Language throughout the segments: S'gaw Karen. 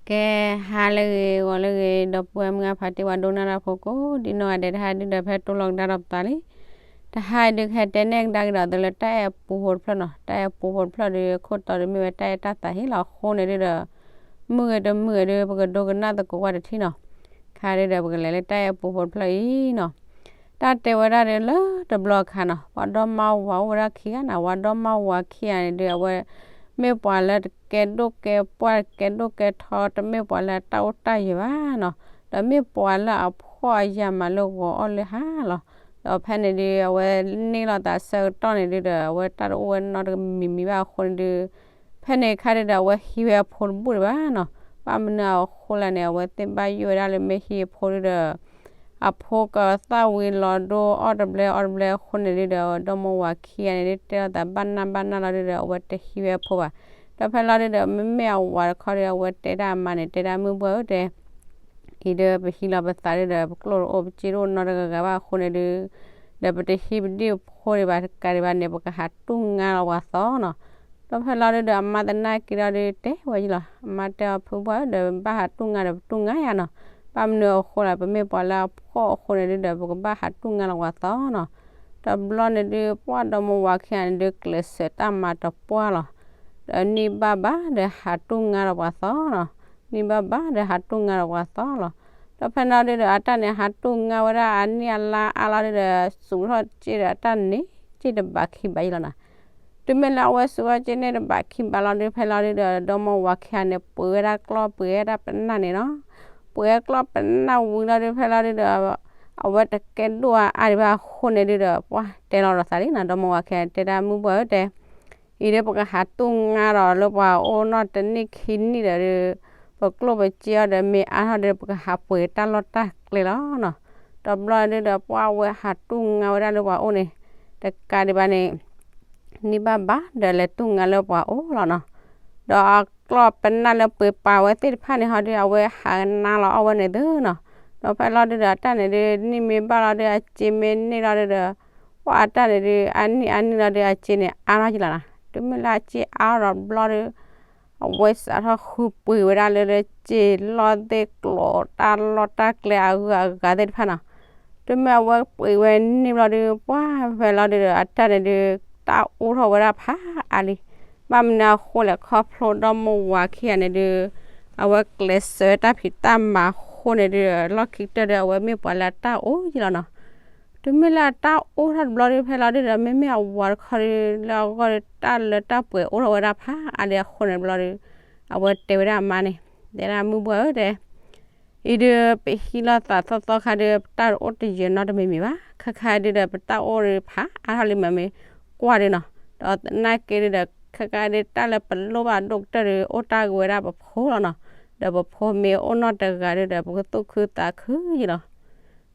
ကဲ ဟါလၢအဂ့ၤ ဂီၤလၢအဂ့ၤ ဒီပုၢ်ဝဲၢ်မုၢ်အဖါတံၢ် ပှၤဒိကနၣ်တၢ်ဖိကိးဒံနီၢ်ဂၤဒဲး တဟါဒုဒီး ဖဲတိလီၤကဒါဒီးပသးလံ. တဟါအံၤဒုး ကဟဲတဲနဲၣ်ကဒါက့ၤဒီး သုလၢတၢ်အဲၣ်ပူဖိတဖျၢၣ်နီၤ. တၢ်အဲၣ်ပူဖိတဖျၢၣ်ဒီး ခိၣ်တီဒီးမ့ၢ်ဝဲတၢ်အဲၣ်တၢ်သးဟ့ၣ်လီၤအဃိန့ၣ်ဒုဒီး မုၢ်ဂ့ၤတမုၢ်ဂ့ၤဒုး ပကဒိကနၣ်သကိးကွၢ်တထံၣ်နီၤ. ခါဒုဒီး ပကလဲၤလၢတၢ်အဲၣ်ပူဖိတဖျၢၣ်အံၤနီၤ. တၢ်တဲဝဲဒၣ်ဒုး လၢတဘျီအခါနီၤ ပှၤဒီမါဝၤအိၣ်ဝဲဒၣ်ခံဂၤနီၤ. ပှၤဒီမါဝၤခံဂၤန့ၣ်ဒုး အဝဲ မ့ၢ်ပှၤလၢတကဲဒိၣ်ကဲပှၢ် တကဲဒိၣ်ကဲထီ တမ့ၢ်ပှၤလၢအတၢ်အိၣ်တၢ်ယၢၤဘၣ်နီၤ. ဒီးမ့ၢ်ပှၤလၢအဖှီၣ်အယာ်မးလၢဂီၤအီၣ်လၢဟါလီၤ. ဒီးဖဲန့ၣ်ဒုး အဝဲန့ၢ်လိာ်သးဆၢကတီၢ်န့ၣ်ဒုဒီး အဝဲတၢ်တအိၣ်ဝဲနီတမံၤမံၤဘၣ်အဃိန့ၣ်ဒုး ဖဲန့ၣ်အခါဒုဒီး အဝဲဟံးဝဲအဖိတဘူၣ်ဒံးဘၣ်နီၤ. ဘၣ်မနုၤအဃိလဲၣ်န့ၣ် အဝဲသ့ၣ်ဘၣ်ယိၣ်ဝဲဒၣ်လၢမ့ၢ်ဟံးအဖိဒုဒီး အဖိကသၣ်ဝံၤလီၤဒိ အီၣ်တဘျဲအီတဘျဲအဃိန့ၣ်ဒုဒီး ဒီမါဝၤခံဂၤန့ၣ်ဒုး တဲလိာ်သးဘၣ်နၢ်ဘၣ်နၢ်လီၤဒုဒီး အဝဲတဟံးဝဲအဖိဘၣ်. ဒီးဖဲလီၤဒုဒီး မ့မ့ၢ်အဝၤတခီဒု အဝဲတဲဒၣ်အမါန့ၣ် တဲဒၣ်မုၢ်ပှၢ်ဧၢ တဲ အံၤဒုး ပဟံးလီၤပသးဒုဒီး ပကျိၣ်တအိၣ် ပစ့တအိၣ်နီတဂၤဂၤဘၣ်အဃိန့ၣ်ဒုး ဒီးပတဟံးပဒံၣ်ဖိဒံးဘၣ် တကးဒံးဘၣ်န့ၣ် ပကဟးတူၢ်ငါလီၤပှၤသီနီၤ. ဒီးဖဲလီၤဒုဒီး အမါသနာ်က့ဒီးဒုး တဲဝဲယလီၤ. အမါတဲအီၤ ဖုပှၢ်ဧၢ ဒီးဘၣ်ဟးတူၢ်ငါဒီး ပတူၢ်ငါယၤနီၤ. ဘၣ်မနုၤအဃိလဲၣ် ပမ့ၢ်ပှၤလၢအဖှီၣ်အဃိန့ၣ်ဒုဒီး ပကဘၣ်ဟးတူၢ်ငါလီၤပှၤသီနီၤ. တဘျီန့ၣ်ဒုး ပှၢ်ဒီမါဝၤခံဂၤန့ၣ်ဒုး ကျဲးစၢးတၢ်မၤတပှၢ်လီၤ. ဒီးနံၣ်ဘၣ်ဘၣ်ဒီး ဟးတူၢ်ငါလီၤပှၤသီနီၤ. နံၣ်ဘၣ်ဘၣ်ဒီး ဟးတူၢ်ငါလီၤပှၤသီလီၤ. ဒီးဖဲလီၤဒုဒီး အတၢ်န့ၣ် ဟးတူၢ်ငါဝဲဒၣ်အနံၣ်အလါအါလီၤဒုဒီး စူးထီၣ်စ့ဒီး အတၢ်န့ၣ် စ့တဘးခံဘးယလီၤနီၤ. တုၤမ့ၢ်လၢအဝဲစူးထီၣ်စ့န့ၣ်တဘးခံဘးလီၤဒုး ဖဲလီၤဒုဒီး ဒီမါဝၤခံဂၤန့ၣ် ပှ့ၤဝဲဒၣ်ကျီၢ် ပှ့ၤဝဲဒၣ်ပနၢ်န့ၣ်နီၤ. ပှ့ၤဝဲကျီၢ်ပနၢ်ဝံၤလီၤဒုး ဖဲလီၤဒုဒီး အဝဲတကဲဒိၣ်အါအါဒံးဘၣ်အဃိန့ၣ်ဒုဒီး ပှၢ်တဲလီၤဒီးသးလံနီၤ. ဒီမါဝၤခံဂၤတဲဒၣ်မုၢ်ပှၢ်ဧၢ တဲ အံၤဒုး ပကဟးတူၢ်ငါဒီးလၢပှၤအိၣ်နီၢ်တနံၣ်ခံနံၣ်ဒီးဒုး ပကျိၣ်ပစ့အီၤဒီးမ့ၢ်အါထီၣ်ဒီး ပကဟးပှ့ၤတၢ်လီၢ်တၢ်ကျဲလီၤနီၤ. တဘျီဒုဒီး ပှၢ်ဝဲဟးတူၢ်ငါဝဲဒၣ်လၢပှၤအိၣ်န့ၣ် တကးဒံးဘၣ်န့ၣ် နံၣ်ဘၣ်ဘၣ်ဒီးလဲၤတူၢ်ငါလၢပှၤအိၣ်လီၤနီၤ. ဒီးအကျီၢ်ပနၢ်လၢပှ့ၤပာ်ဝဲသ့ၣ်တဖၣ်န့ၣ်ဟီဒုး အဝဲဟးကနါလီၤအီၣ်ဝဲန့ၣ်သုနီၤ. ဒီးဖဲလီၤဒုဒီး အတၢ်န့ၣ်ဒုး နံၣ်မ့ၢ်ဘၣ်လီၤဒုး အစ့မ့ၢ်န့ၢ်လီၤဒုဒီး ပှၢ်အတၢ်န့ၣ်ဒုး အနံၣ်အနံၣ်လီၤဒုး အစ့န့ၣ်အါထီၣ်ယလီၤနီၤ. တုၤမ့ၢ်လၢအစ့အါထီၣ်ဒီးဘျီဒုး အဝဲစးထီၣ်ဃုပှ့ၤဝဲဒၣ်လၢလၢစ့လီၢ်သ့ၣ်ကျိၤ တၢ်လီၢ်တၢ်ကျဲအဂုၤအဂၤသ့ၣ်တဖၣ်နီၤ. တုၤမ့ၢ်အဝဲပှ့ၤဝဲန့ၢ်ဘျီဒုး ပှၢ်ဖဲလီၤဒုဒီး အတၢ်န့ၣ်ဒုး တၢ်အိၣ်ထီၣ်ဝဲဒၣ်ဖးအါလံ. ဘၣ်မနုၤအဃိလဲၣ် ခီဖျိဒီမါဝၤခံဂၤန့ၣ်ဒုး အဝဲကျဲးစၢးတၢ်ဖံးတၢ်မၤအဃိန့ၣ်ဒုး လီၢ်ခံကတၢၢ်ဒုး အဝဲမ့ၢ်ပှၤလၢအတၢ်အိၣ်ယလီၤနီၤ. တုၤမ့ၢ်လၢအတၢ်အိၣ်ထီၣ်တဘျီဒုး ဖဲလီၤဒုဒီး မ့မ့ၢ်အဝၤတခီဒုး လၢအဂီၢ်ဒုး တၢ်လၢတၢ်ပှဲၤအိၣ်ထီၣ်ဝဲဒၣ်ဖးအါလံအဃိန့ၣ်ဘျီဒုး အဝဲတဲဝဲဒၣ်အမါန့ၣ် တဲဒၣ်မုၢ်ပှၢ်ဧၢ တဲ အံၤဒုး ပဟံးလိာ်သးသီသီခါဒုး ပတၢ်တအိၣ်တယၢၤနီတမံၤမံၤဘၣ်. ခဲခါဒုဒီး ပတၢ်အိၣ်ဒုးဖးအါထီၣ်လံမး မ့ၢ်ကွၢ်ဒုနီၤ. ဒီးသနာ်က့ဒုဒီး ခဲခါဒုး တၢ်လၢပလိၣ်ဘၣ်ဒိၣ်ကတၢၢ်ဒုး အိၣ်တၢ်ဂ့ၤဝဲဒၣ်ပဖိလီၤနီၤ. ဒီးပဖိမ့ၢ်အိၣ်နီတဂၤဒုဒီး ပကသူၣ်ခုသးခုယလီၤ.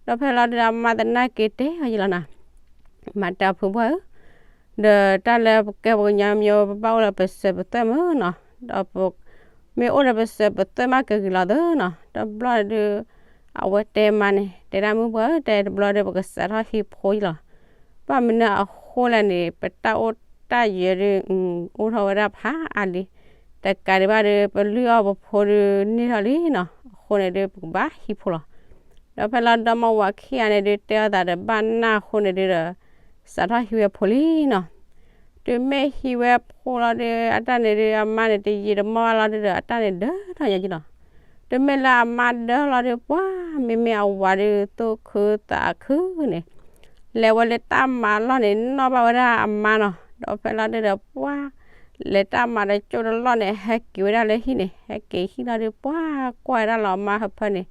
ဒီးဖဲလီၤဒုဒီး အမါသနာ်က့တဲအီၤယလီၤနီၤ မၤတၢ်ဖုပှၢ်ဧၢ ဒီးတၢ်လၢပကဲပှၤကညီမ့ၢ် ပဘၣ်အိၣ်လၢပစၢၤပသွဲၣ်မးနီၤ. ဒီးမ့ၢ်အိၣ်ဒီးပစၢၤပသွဲၣ်မးကဂ့ၤလီၤသၢနီၤ. တဘျီဒုး အဝဲတဲမါန့ၣ် တဲဒၣ်မုၢ်ပှၢ်ဧၢ တဲတဘျီဒုး ပကစးထီၣ်ဟံးဖိယလီၤ. ဘၣ်မနုၤအဃိလဲၣ်န့ၣ် ပတၢ်အိၣ်တၢ်ယၢၤဒုး အိၣ်ထီၣ်ဝဲဒၣ်ဖးအါလံ. တကးဒံးဘၣ်ဒုး ပလုၢ်အီၣ်ပဖိဒုးန့ၢ်ထီၣ်လံနီၤ. အဃိန့ၣ်ဒုး ပကဘၣ်ဟံးဖိလီၤ. ဒီးဖဲလီၤဒီမါဝၤခံဂၤန့ၣ်ဒုး တဲအီၤသးဒီးဘၣ်နၢ်အဃိန့ၣ်ဒုးဒီး စးထီၣ်ဟံးဝဲဖိလံနီၤ. တုၤမ့ၢ်ဟံးဝဲဖိလီၤဒုး အတၢ်န့ၣ်ဒုး အမါန့ၣ် တယံာ်တမီၢ်လီၤဒုဒီး အတၢ်န့ၣ်ဒၢထီၣ်ညါကလီၤ. တုၤမ့ၢ်လၢအမါဒၢလီၤဒုး ပှၤမ့မ့ၢ်အဝၤဒုး သူၣ်ခုသးခုန့ၣ် လဲၤဝဲလၢတၢ်မၤလီၢ်န့ၣ် နီၣ်ဘၣ်ဝဲဒၣ်အမါနီၤ. ဒီးဖဲလီၤဒုဒီး ပှၤလဲၤတၢ်မၤတကၠိၢ်တလီၢ်န့ၣ် ဟဲက့ၤဝဲဒၣ်လၢဟံၣ်န့ၣ် ဟဲက့ၤဟံၣ်လီၤဒုး ပှၤကွၢ်ဝဲဒၣ်လီၤအမါဟၢဖၢန့ၣ်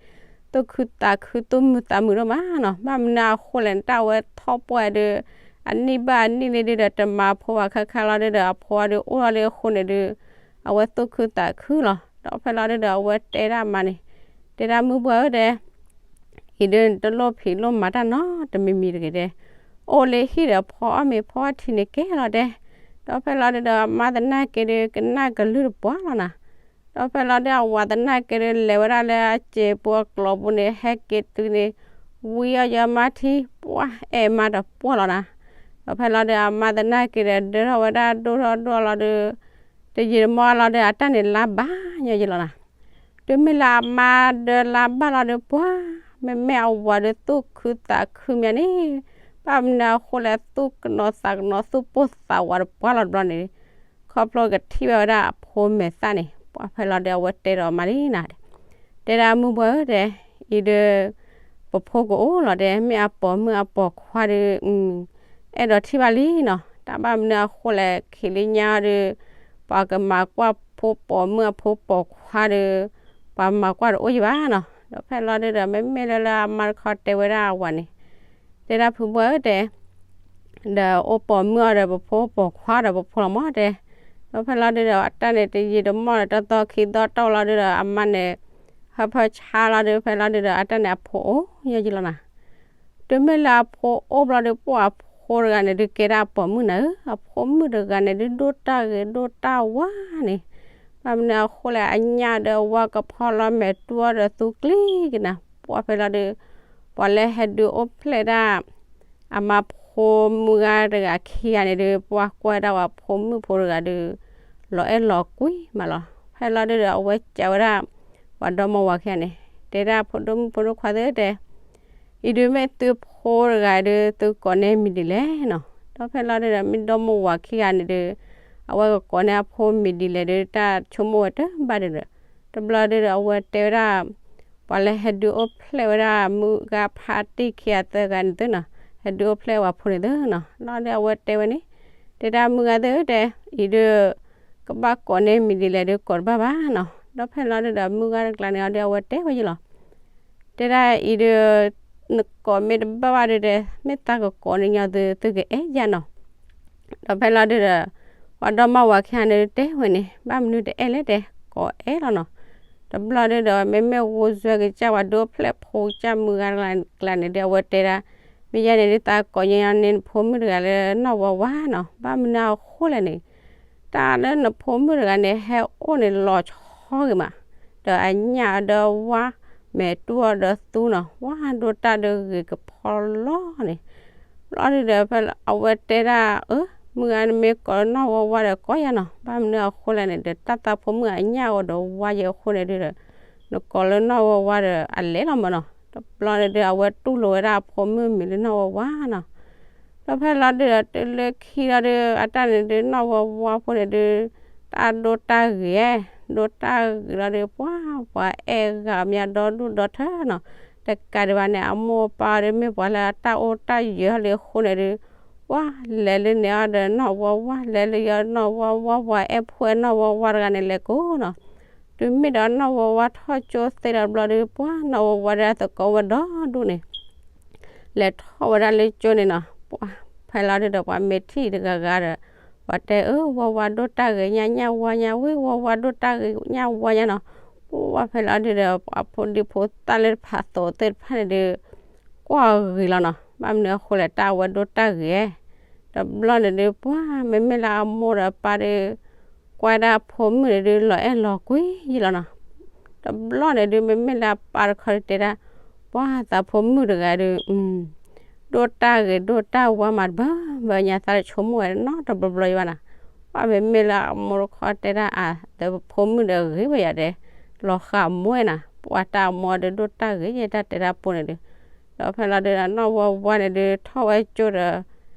သူၣ်ခုသးခု သူၣ်မုာ်သးမုာ်ဒိၣ်မးနီၤ. ဘၣ်မနုၤအဃိလဲၣ်န့ၣ် တၢ်အဝဲထီၣ်ပှၢ်ဒုး အနံၣ်ဘၣ်အနံၣ်လံဒုဒီး တမၤဖိဘၣ် ခဲခါလီၤဒုဒီး အဖိအီၤဒုးအိၣ်လီၤလၢအဃိန့ၣ်ဒုး အဝဲသူၣ်ခုသးခုလီၤ. ဒီးဖဲလီၤဒုဒီး အဝဲတဲဒၣ်အမါန့ၣ် တဲဒၣ်မုၢ်ပှၢ်ဧၢ တဲ အံၤဒုး တလိၣ်ဖံးလိၣ်မၤတၢ်နီတမံၤမံၤတဂ့ၤတဲ, အိၣ်လၢဟံၣ်ဒီးဖီအီၣ်မ့ၤဖီအီၣ်ထံန့ၣ်ကဲလီၤတဲ. ဒီးဖဲလီၤဒုဒီး အမါသနာ်က့ဒုး ကနၣ်ကလုၢ်တပှၢ်လီၤနၤ. ဒီးဖဲလီၤဒုး အဝၤသနာ်က့ဒုး လဲၤဝဲဒၣ်လၢအစ့ပူၤအကျိၤပူၤန့ၣ် ဟဲက့ၤတုၤန့ၣ် ဝံအီၣ်ယမါထံ ပှၢ်အဲၣ်မါတပှၢ်လီၤနၤ. ဒီးဖဲလီၤဒုး အမါသနာ်က့ဒီး ဒၢထီၣ်ဝဲဒၣ်ဒိၣ်ထီၣ်ဒိၣ်လီၤဒုး တယံာ်တမီၢ်လီၤဒုး အတၢ်န့ၣ်လါဘၣ်ညီယလီၤနၤ. ဒီး တုၤမ့ၢ်လၢအမါဒၢလါဘၣ်လီၤဒီး ပှၤ မ့မ့ၢ်အဝၤဒီးသူၣ်ခုသးခုမးန့ၣ်, ဘၣ်မနုၤအဃိလဲၣ် သူၣ်ကနိးသးကနိး သူၣ်ပိၢ်သးဝးတပှၢ်လီၤတဘျီန့ၣ်, ခီဖျိကထံၣ်ဘၣ်ဝဲဒၣ်အဖိမဲာ်သၣ်န့ၣ်, ပှၤဖဲလီၤဒုး အဝဲတဲဒီးအမါလံနၤ, တဲဒၣ်မုၢ်ပှၢ်ဧၢ တဲ, အံၤဒုး ပဖိကအိၣ်လီၤတဲ, မ့ၢ်အပိာ်မုၣ်အပိာ်ခွါဒုး အဲၣ်ဒိးထံၣ်ဘၣ်လံနီၤ, တၢ်ဘၣ်မနုၤအဃိလဲၣ် ခံးလံညါအီၤဒီး ပှၤကမၤကွၢ်ဖိပိာ်မုၣ်အဖိပိာ်ခွါဒီး ပှၤမၤကွၢ်တအိၣ်ယံၤဘၣ်နီၤ, ဒီးဖဲလီၤဒုးဒီး မ့မ့ၢ်လၢလၢအမါတခီတဲဝဲဒၣ်အဝၤန့ၣ်, တဲဒၣ်ဖုဘှၢ်ဧၢတဲ ဒီးအိၣ်ပိာ်မုၣ်အီၤဒီးပဖိပိာ်ခွါဒီးပဖိလီၤမၢ်တဲ, ဒီးဖဲလီၤဒုးဒီး အတၢ်န့ၣ်တယံာ်တမီၢ်ဒီး တသီခံသီတီၢ်လီၤဒုးဒီး အမါန့ၣ် ဟၢဖၢဆါလီၤဒုး ဖဲလီၤဒုးဒီး အတၢ်န့ၣ်အဖိအိၣ်ညီယံၤလီၤနၤ, တုၤမ့ၢ်လၢအဖိအိၣ်ဘျီဒုး ပှၤအဖိတဂၤန့ၣ်ဒုး ကဲဒၣ်အပိာ်မုၣ်နၤဧၢ, အဖိမုၣ်တဂၤန့ၣ်ဒုး ဒိၣ်တၢ်ဂ့ၤဒိၣ်တၢ်ဝါန့ၣ်, ဘၣ်မနုၤအဃိလဲၣ် အညၣ်ဒီးဝါကဖီလီၤ မဲာ်တူၢ်အီၤဒီးသူကျံကနၤ, ပှၤဖဲလီၤဒုး ပှၤလၢဟဲဒုးအိၣ်ဖျဲၣ်ဒၣ် အမါဖိမုၣ်ဂၤတဂၤခံဂၤန့ၣ်ဒုး ပှၤကွၢ်ဒၣ်ဝဲဖိမုၣ်ဖိတဂၤဒုး လီၤအဲၣ်လီၤကွံမးလီၤ, ဖဲလီၤဒုးဒီး အဝဲစံးဝဲဒၣ် ပှၤဒီမါဝၤခံဂၤန့ၣ်, တဲဒၣ်ဖိဒိၣ်မုၣ်ဖိဒိၣ်ခွါသ့ၣ်ဧၢတဲ အံၤဒုးမ့ၢ်သုဖိတဂၤဒုး သုကိးန့ၢ်မံၤဒ်လဲၣ်နီၤ, ဒီးဖဲလီၤဒုးဒီး မ့ၢ်ဒီမါဝၤခံဂၤန့ၣ်ဒုး အဝဲကကိးန့ၢ်အဖိမံၤဒ်လဲၣ်ဒုး တၢ်ဆိကမိၣ်ဝဲတဘၣ်ဒုးဒီး, တဘျီဒုးဒီး အဝဲတဲဝဲဒၣ် ပှၤလၢဟဲဒုးအိၣ်ဖျဲၣ်ဝဲဒၣ်မုၢ်ဂၤဖးတံၢ်ခံဂၤသၢဂၤန့ၣ်သုနီၤ, ဟဲဒုးအိၣ်ဖျဲၣ်ဝဲဖိန့ၣ်သုနီၤ, လီၤဒုးအဝဲတဲဝဲန့ၣ်, တဲဒၣ်မုၢ်ဂၤသ့ၣ်ဧၢတဲ, အံၤဒုး ကဘၣ်ကိးန့ၢ်မံၤဒ်လဲၣ်ဒုး ကိးတဘၣ်ဘၣ်နီၤ, ဒီးဖဲလီၤဒုးဒီး မုၢ်ဂၤတကျါန့ၣ်အီၤဒုး အဝဲတဲဝဲယံၤလီၤ တဲဒၣ်အံၤဒုး နကိးမ့ၢ်တဘၣ်ဘၣ်ဒုးတဲ မ့ၢ်သးကကိးန့ၢ်ညီသု သုကအဲၣ်ယၤနီၤ, ဒီးဖဲလီၤဒုးဒီး ပှၤဒီမါဝၤခံဂၤန့ၣ်တဲဝဲန့ၣ် ဘၣ်မနုၤတအဲၣ်လဲၣ်တဲ ကိးအဲၣ်လီၤနီၤ, တဘျီဒုးဒီး မ့မ့ၢ်ဂိၢ်စွဲကစၢ် ပှၤဒုးအိၣ်ဖျဲၣ်ဖိကစၢ်မုၢ်ဂၤတကျါန့ၣ်ဒုး အဝဲတဲဒၣ် မ့ၢ်ယဲန့ၣ်ဒုး သးကိးညီညီန့ၢ်နဖိမုၣ်တဂၤလၢနီၢ်ဝါဝါနီၤ, ဘၣ်မနုၤအဃိလဲၣ်န့ၣ် တၢ်လၢနဖိမုၣ်တဂၤန့ၣ် ဟဲအိၣ်န့ၣ်လီၤဆီဂ့ၤမး, ဒီးအညၣ်ဒီးဝါ မဲာ်တူၢ်အီၤဒီးသူနီၤ, ဝါဒိၣ်တၢ်ဒုးဂ့ၤကဖီလီၤန့ၣ်, ဘျီဒုးဒီး ဖဲအဝဲတဲဒၣ် အၢ မုၢ်ဂၤနမ့ၢ်ကိးနီၢ်ဝါဝါဒီးကိးယၤနီၤ, ဘၣ်မနုၤအဃိလဲၣ်န့ၣ်ဒီး တၢ်သးဖိမုၣ်အညၣ်အိၣ်ဒီးဝါယဲအဃိန့ၣ်ဒုးဒီး နကိးလၢနီၢ်ဝါဝါဒီးအလဲၤလီၤမးနီၤ, တဘျီန့ၣ်ဒုး အဝဲတူၢ်လိာ်ဝဲဒၣ်အဖိမုၣ်မံၤလၢနီၢ်ဝါဝါနီၤ ဒီးဖဲလီၤဒုးဒီး တုၤလၢခံလီၤဒုး အတၢ်န့ၣ်ဒုး နီၢ်ဝါဝါဖိန့ၣ်ဒုး တၢ်ဒိၣ်တၢ်ဂ့ၤ, ဒိၣ်တၢ်ဂ့ၤလီၤဒုး ပှၤ ပှၤအဲၣ်ဂၤမးဒီဒူၣ်ဒီထၢနီၤ, တကးဒံးဘၣ်န့ၣ် အမိၢ်အပၢ်အီၤဒုးမ့ၢ်ပှၤလၢအတၢ်အိၣ်တၢ်ယၢၤလံအဃိန့ၣ်ဒုး ပှၤလဲၤလၢန့ၣ်အီၤဒီးနီၢ်ဝါဝါ လဲၤလၢယနီၢ်ဝါဝါ ပှၤအဲၣ်ဖိအဲၣ်နီၢ်ဝါဝါတဂၤန့ၣ် လဲၤကိးနီၤ တုၤမ့ၢ်ဒီးနီၢ်ဝါဝါထီၣ်ကၠိသ့ဒီးဘျီဒုး ပှၤနီၢ်ဝါဝါဒီးသကိးဝဲဒီဒူၣ်န့ၣ် လဲၤထီၣ်ဝဲဒၣ်လၢကၠိန့ၣ်နီၤ, ပှၤဖဲလီၤဒုးဒီး ပှၤမ့ၢ်ထံၣ်တဂၤဂၤဒီး ပှၤတဲအၢ ဝါဝါဒိၣ်တၢ်ဂ့ၤညါ ညၣ်ဝါညါဝဲ ဝါဝါဒိၣ်တၢ်ဂ့ၤညၣ်ဝါညါနီၤ, ပှၤဖဲလီၤဒုးဒီး ပှၤဖိဒံဖိသၣ်လၢတဖးသိးသ့ၣ်တဖၣ်န့ၣ်ဒုး ကွၢ်ဂ့ၤလီၤနီၤ, ဘၣ်မနုၤအဃိလဲၣ် တၢ်အဝဲဒိၣ်တၢ်ဂ့ၤ, တဘျီန့ၣ်ဒုး ပှၤမ့မ့ၢ်လၢအမိၢ်ဒီးအပၢ်ဒုး ကွၢ်ဒၣ်အဖိမုၣ်န့ၣ်ဒုး လီၤအဲၣ်လီၤကွံယံာ်လီၤနီၤ, တဘျီန့ၣ်ဒုး မ့မ့ၢ်လၢအပၢ်တခီဒုးတဲဒၣ် ပှၤသးဖိမုၣ်တဂၤဒုး ဒိၣ်တၢ်ဂ့ၤဒိၣ်တၢ်ဝါမးတဘၢဘၢညါ သးတဆိကမိၣ်ဝဲနီတဘျီဘျီယံၤဘၣ်နီၤ, ပှၤမ့မ့ၢ်လၢအမိၢ်တခီတဲဒၣ်အသးဖိမုၣ်ဒီးဂ့ၤဝဲယၤဒဲး လီၤဃာ်မိၢ်ဝဲနီၤ, ပှၤတၢ်အမိၢ်ဒုးဒိၣ်တၢ်ဂ့ၤယဲ တၢ်တဲဒၣ်ဖိန့ၣ်ဒုး ဒီးဖဲလီၤဒုးဒီးနီၢ်ဝါဝါန့ၣ်ဒုး ထီၣ်ဝဲကၠိဒီး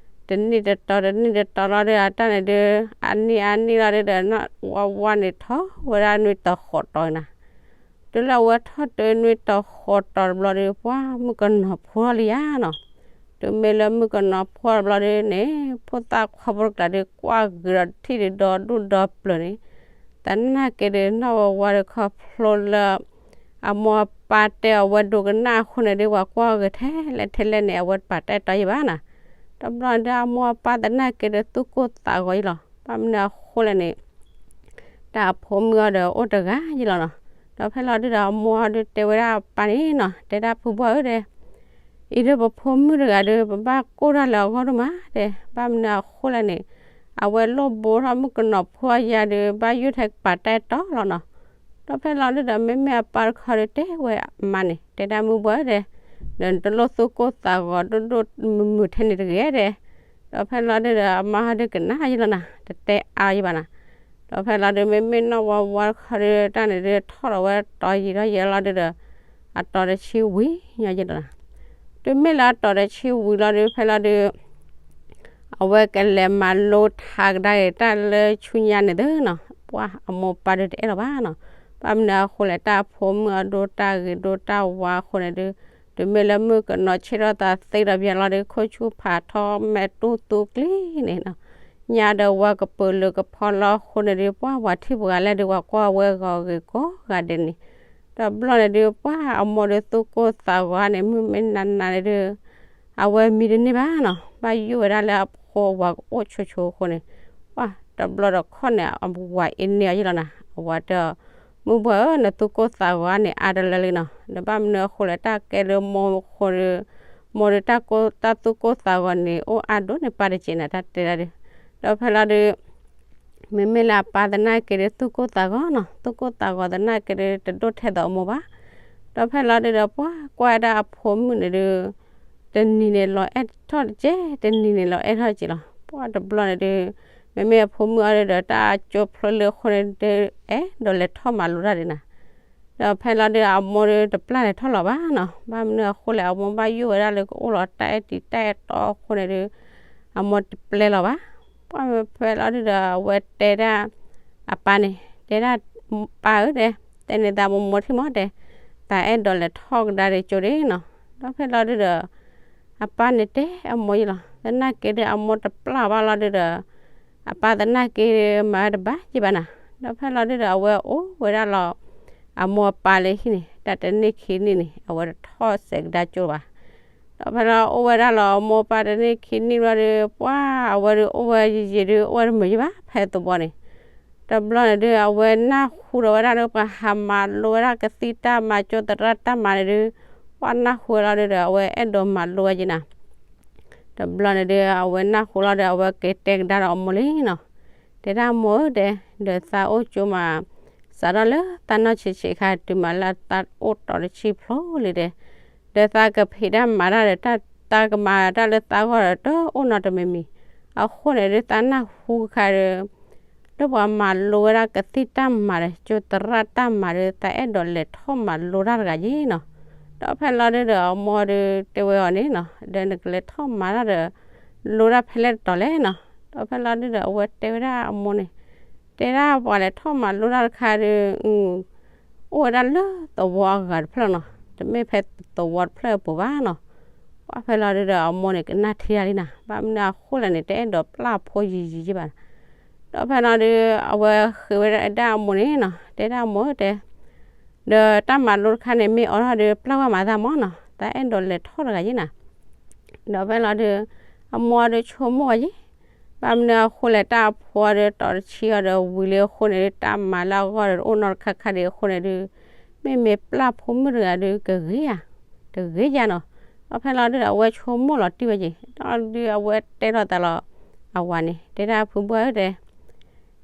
တနံၣ်တတီၤ တနံၣ်တတီၤလီၤဒုး အတၢ်န့ၣ်ဒုး အနံၣ်အနံၣ်လီၤဒုးဒီး နီၢ်ဝါဝါန့ၣ်ထီၣ်ဝဲဒၣ်နွံတီၤဃိးတီၤနီၤ, တုၤလၢအဝဲထီၣ်တုၤနွံတီၤဃိးတီၤတဘျီဒုး ပှၤမုၣ်ကနီၤဖိထီၣ်လံဧါနီၤ, တုၤမ့ၢ်လၢမုၣ်ကနီၤဖိတဘျီဒုးန့ၣ် ဖိသၣ်ခွါဖိတကျါဒုး ကွၢ်ဂ့ၤဒီးထံၣ်ဒုးဒီဒူၣ်ဒီပျၢၤန့ၣ်, သနာ်က့ဒုး နီၢ်ဝါဝါဒုးခီဖျိလၢ အမိၢ်အပၢ်တဲအီၤဝဲဒိကနၣ်အဃိန့ၣ်ဒုး ပှၤကွၢ်ဂ့ၤထဲလဲၣ်ထဲလဲၣ်န့ၣ် အဝဲတပာ်တၢ်အဲၣ်တီယံၤဘၣ်နီၤ, တဘျီဒုး အမိၢ်အပၢ်သနာ်က့ဒုး သူၣ်ကိၢ်သးဂီၤယံၤလီၤ, ဘၣ်မနုၤအဃိလဲၣ်န့ၣ် တၢ်အဖိမုၣ်အီၤဒီးအိၣ်တဂၤယံၤလီၤနီၤ, ဒီးဖဲလီၤဒုးဒီးအမိၢ်အီၤဒုးတဲဝဲဒၣ်အပၢ်န့ၣ်နီၤ, တဲဒၣ်ဖုဘှၢ်ဧၢတဲ အံၤဒုးပဖိမုၣ်တဂၤဒုး ပဘၣ်ကိၢ်တၢ်လၢအဂီၢ်ဒိၣ်မးတဲ, ဘၣ်မနုၤအဃိလဲၣ်န့ၣ် အဝဲလိၣ်ဘိထီၣ်မုၣ်ကနီၤဖိအယၤဒုး ဘၣ်ယိၣ်ထဲကပာ်တၢ်အဲၣ်တီလီၤနီၤ, ဒီးဖဲလီၤဒုးဒီး မ့မ့ၢ်အပၢ်တခီဒုးတဲဝဲအမါန့ၣ် တဲဒၣ်မုၢ်ဘှၢ်ဧၢတဲ, ဒီးနတလိၣ်သူၣ်ကိၢ်သးဂီၤဒိၣ်ဒိၣ်မုၢ်မုၢ်ထဲန့ၣ်တဂ့ၤတဲ, ဒီးဖဲလီၤဒုးဒီး အမါဟီဒုးကနၣ်ယံၤလီၤနီၤ, တတဲအါယံၤဘၣ်နီၤ, ဒီး ဒီးဖဲလီၤဒုး မ့မ့ၢ်နီၢ်ဝါဝါတခီဒုး တၢ်န့ၣ်ဒုးထီၣ်ဒီးဝဲတီၤယံာ်ထီၣ်ယံာ်လီၤဒုးဒီး အတီၤတဆံဝံၤညီယဲလီၤနီၤ. တုၤမ့ၢ်လၢအတီၤတဆံဝံၤလီၤဒုး ဖဲလီၤဒုး အဝဲကလဲၤမၤလိထါကဒါက့ၤတၢ်လၢဆူညါန့ၣ်သ့နီၤ, ပှၢ်အမိၢ်ပၢ်ဒုးတအဲၣ်လီၤဘၣ်နီၤ. ဘၣ်မနုၤအဃိလဲၣ် တၢ်အဖိမုၣ်အဒိတၢ်ဂ့ၤဒိတၢ်ဝါအဃိန့ၣ်ဒုး တုၤမ့ၢ်လၢမုၣ်ကနီၤဆ့ၣ်ထီၣ်သးသ့ဒီးပျဲလီၤဒုး ခိၣ်ဆူၣ်ဖးထီမဲာ်တူၢ်သူကျံန့ၣ်နီၤ, ညါဒီးဝါကပၢၤလၢကဖီလီၤအဃိန့ၣ်ဒုး ပှၢ်ပှၤထံၣ်ပှၤလၢဒုး ပှၤကွၢ်ဝဲဂီၤဂ့ၤကိးဂၤဒဲးန့ၣ်, တဘျီန့ၣ်ဒုး ပှၢ်အမိၢ်ဒုးသူၣ်ကိၢ်သးဂီၤန့ၣ် မုၢ်မ့ၢ်နၤနၤန့ၣ်ဒုး အဝဲမံတန့ၢ်ဘၣ်နီၤ, ဘၣ်ယိၣ်ဝဲဒၣ်လၢအဖိအဝၤကအိၣ်ဆိးဆိးအဃိန့ၣ်, ပှၢ်တဘျီဒီးခီၣ်န့ၣ် အဝၤအ့န့ၢ်အီၤယဲလီၤနီၤ. အဝၤတဲအီၤ, မုၣ်ပှၢ်ဧၢ နသူၣ်ကိၢ်သးဂီၤန့ၣ်အါတလၢလံနီၤ, ဒီးဘၣ်မနုၤအဃိလဲၣ် တၢ်ကဲလၢမိၢ်အဃိဒီး မိၢ်ဒုးတၢ်သူၣ်ကိၢ်သးဂီၤန့ၣ် အိၣ်အါဒိၣ်န့ၢ်ပၢ်တက့ၢ်နီၤ တၢ်တဲဒၣ်ဒုး, ဒီးဖဲလီၤဒုး မ့မ့ၢ်လၢအပၢ်သနာ်က့ဒုး သူၣ်ကိၢ်သးဂီၤနီၤ, သူၣ်ကိၢ်သးဂီၤသနာ်က့ဒုး တဒိၣ်ထဲသိးအမိၢ်ဘၣ်. ဒီးဖဲလီၤဒုးဒီး ပှၢ်ကွၢ်ဝဲဒၣ်အဖိမုၣ်န့ၣ်ဒုး တနံၤန့ၣ်လီၤအဲၣ်ထီၣ်တက့ၢ်, တနံၤန့ၣ်လီၤအဲၣ်ထီၣ်တက့ၢ်လီၤ. ပှၢ်တဘျီန့ၣ်ဒုး မ့မ့ၢ်အဖိမုၣ်အီၤဒုးဒီး တၢ်ကၠိဖျိလၢအဃိန့ၣ်ဒုး အဲၣ်ဒိးလဲၤထီၣ်မၤလိတၢ်ဒုးနီၤ. ဒီးဖဲလီၤဒုး အမိၢ်ဒုးတပျၢ်လဲၤထီၣ်လီၤဘၣ်နီၤ, ဘၣ်မနုၤအဃိလဲၣ် အမိၢ်ဘၣ်ယိၣ်ဝဲဒၣ်လၢကအိၣ်လီၤတၢ်အဲၣ်တံၤတၢ်အဲၣ်တီအဃိန့ၣ်ဒုး အမိၢ်တပျဲလီၤဘၣ်. ပှၢ်ဖဲလီၤဒုးဒီး အဝဲတဲဒၣ် အပၢ်န့ၣ် တဲဒၣ် ပၢ်ဧၢတဲ, တဲန့ၢ်သးမိၢ်မိၢ်ထံၣ်မးတဲ, သးအဲၣ်ဒိးလဲၤထီၣ်ကဒါဒီးကၠိဒုးနီၤ. ဒီးဖဲလီၤဒုးဒီး အပၢ်န့ၣ်တဲအမိၢ်ယဲလီၤ, သနာ်က့ဒုး အမိၢ်တပျၢ်ဘၣ်လီၤဒုးဒီး အပၢ်သနာ်က့ဒုး မၤဝဲတဘၣ်ယဲဘၣ်နီၤ. ဒီးဖဲလီၤဒုးဒီး အဝဲအိၣ်ဝဲဒၣ်လီၤ အမိၢ်အပၢ်လၢဟံၣ်န့ၣ် တၢ်တနံၣ်ခံနံၣ်န့ၣ် အဝဲတထီၣ်စဲးကဒါကၠိဘၣ်. ဒီးဖဲလီၤအိၣ်ဝဲဒၣ်လီၤ အမိၢ်အပၢ်တနံၣ်ခံနံၣ်ဘျီဒုး ပှၢ်အဝဲဒုးအိၣ်ဝဲယံာ်ယံာ်ဒုး အိၣ်ဝဲတမုာ်ယဲဘၣ် ဖဲသဝီန့ၣ် တဘျီန့ၣ်ဒုး အဝဲနၢ်ဟူဒီးဝဲဒၣ်လၢပှၤဟးမၤလိဝဲဒၣ်ကသံၣ်တၢ်မၤကၠိသရၣ်တၢ်မၤန့ၣ်ဒုး ပှၢ်နၢ်ဟူဝဲလီၤဒုးဒီး အဝဲအဲၣ်ဒိးမၤလိဝဲယဲနီၤ. တဘျီန့ၣ်ဒုး အဝဲနၢ်ဟူလီၤဒီး အဝဲက့ၤတဲကဒါဒီးအမိၢ်လံနီၤ. တဲဒၣ်မိၢ်ဧၢတဲ, ဒီးသးအိၣ်ကၠိမး စးထီၣ်လၢသးနီၢ်ဆံးဆံးခါ တုၤမးလၢသးအိၣ်တီၤတဆံဖျိလံတဲ, ဒီးသးကဖံးတၢ်မၤတၢ်ဒီး တၢ်သးကမၤတၢ်လၢသးဂီၢ်ဒီး တအိၣ်နီတမံၤမံၤ, အဃိန့ၣ်ဒုး သးနၢ်ဟူခါဒီး လၢပှၤမၤလိဝဲဒၣ်ကသံၣ်တၢ်မၤဒီး ကၠိသရၣ်တၢ်မၤဒီး သးအဲၣ်ဒိးလဲၤထီၣ်မၤလိတၢ်တဂၤယဲနီၤ. ဒီးဖဲလီၤဒုးဒီး အမိၢ်ဒုးတဲဝဲအီၤန့ၣ်နီၤ, ဒီးနကလဲၤထီၣ်မၤတၢ်ဒီး လိတၢ်ဖဲလဲၣ်တတီၤလဲၣ်နီၤ. ဒီးဖဲလီၤဒုးဒီး အဝဲတဲဝဲဒၣ်အမိၢ်န့ၣ်, တဲဒၣ်ပှၤလဲၤထီၣ်မၤလိတၢ်တခါဒီး အိၣ်ဝဲဒၣ်လၢသဝီအဂၤတဖျၢၣ်နီၤ, တမ့ၢ်ဖဲသဝီတဖျၢၣ်အပူၤဘၣ်နီၤ. ပှၢ်ဖဲလီၤဒုးဒီး အမိၢ်န့ၣ်ကနၣ်ထံတၢ်လံနီၤ, ဘၣ်မနုၤအဃိလဲၣ်န့ၣ် တအဲၣ်ဒိးပျၢ်ဖိယံာ်ယံာ်ယဲဘၣ်. ဒီးဖဲလီၤဒုး အဝဲဃ့ဝဲဒၣ်အမိၢ်န့ၣ်နီၤ, တဲဒၣ်အမိၢ်ဧၢတဲ, ဒီးတၢ်မၤလိတခါန့ၣ် မ့ၢ်အိးထီၣ်ဒုး ပျၢ်ဝဲမၤသးမးနီၤ, သးအဲၣ်ဒိးလဲၤထီၣ်တဂၤယဲနီၤ. ဒီးဖဲလီၤဒုး အမိၢ်အီၤဒုးဆိကမိၣ်ဝဲယဲ, ဘၣ်မနုၤအဃိလဲၣ် တၢ်အဖိအီၤဒုး တီၤတဆံအီၤဒီးဝံၤလံအဃိန့ၣ်ဒုး တၢ်မၤလၢအဂီၢ်ဒီး တအိၣ်နီတခါခါဒံးအဃိန့ၣ်ဒုး မ့မ့ၢ်ပျၢ်ဖိမုၣ်တဂၤဒုး ကဂ့ၤဧါ, တဂ့ၤဧါနီၤ. ဒီးဖဲလီၤဒုးဒီး အဝဲဆိကမိၣ်လီၤတံၢ်ဝဲယဲ, ဒီးဒုးအဝဲတဲထီၣ်သးလီၤ အဝၤန့ၣ် တဲဒၣ်ဖုဘီၣ်ဧၢတဲ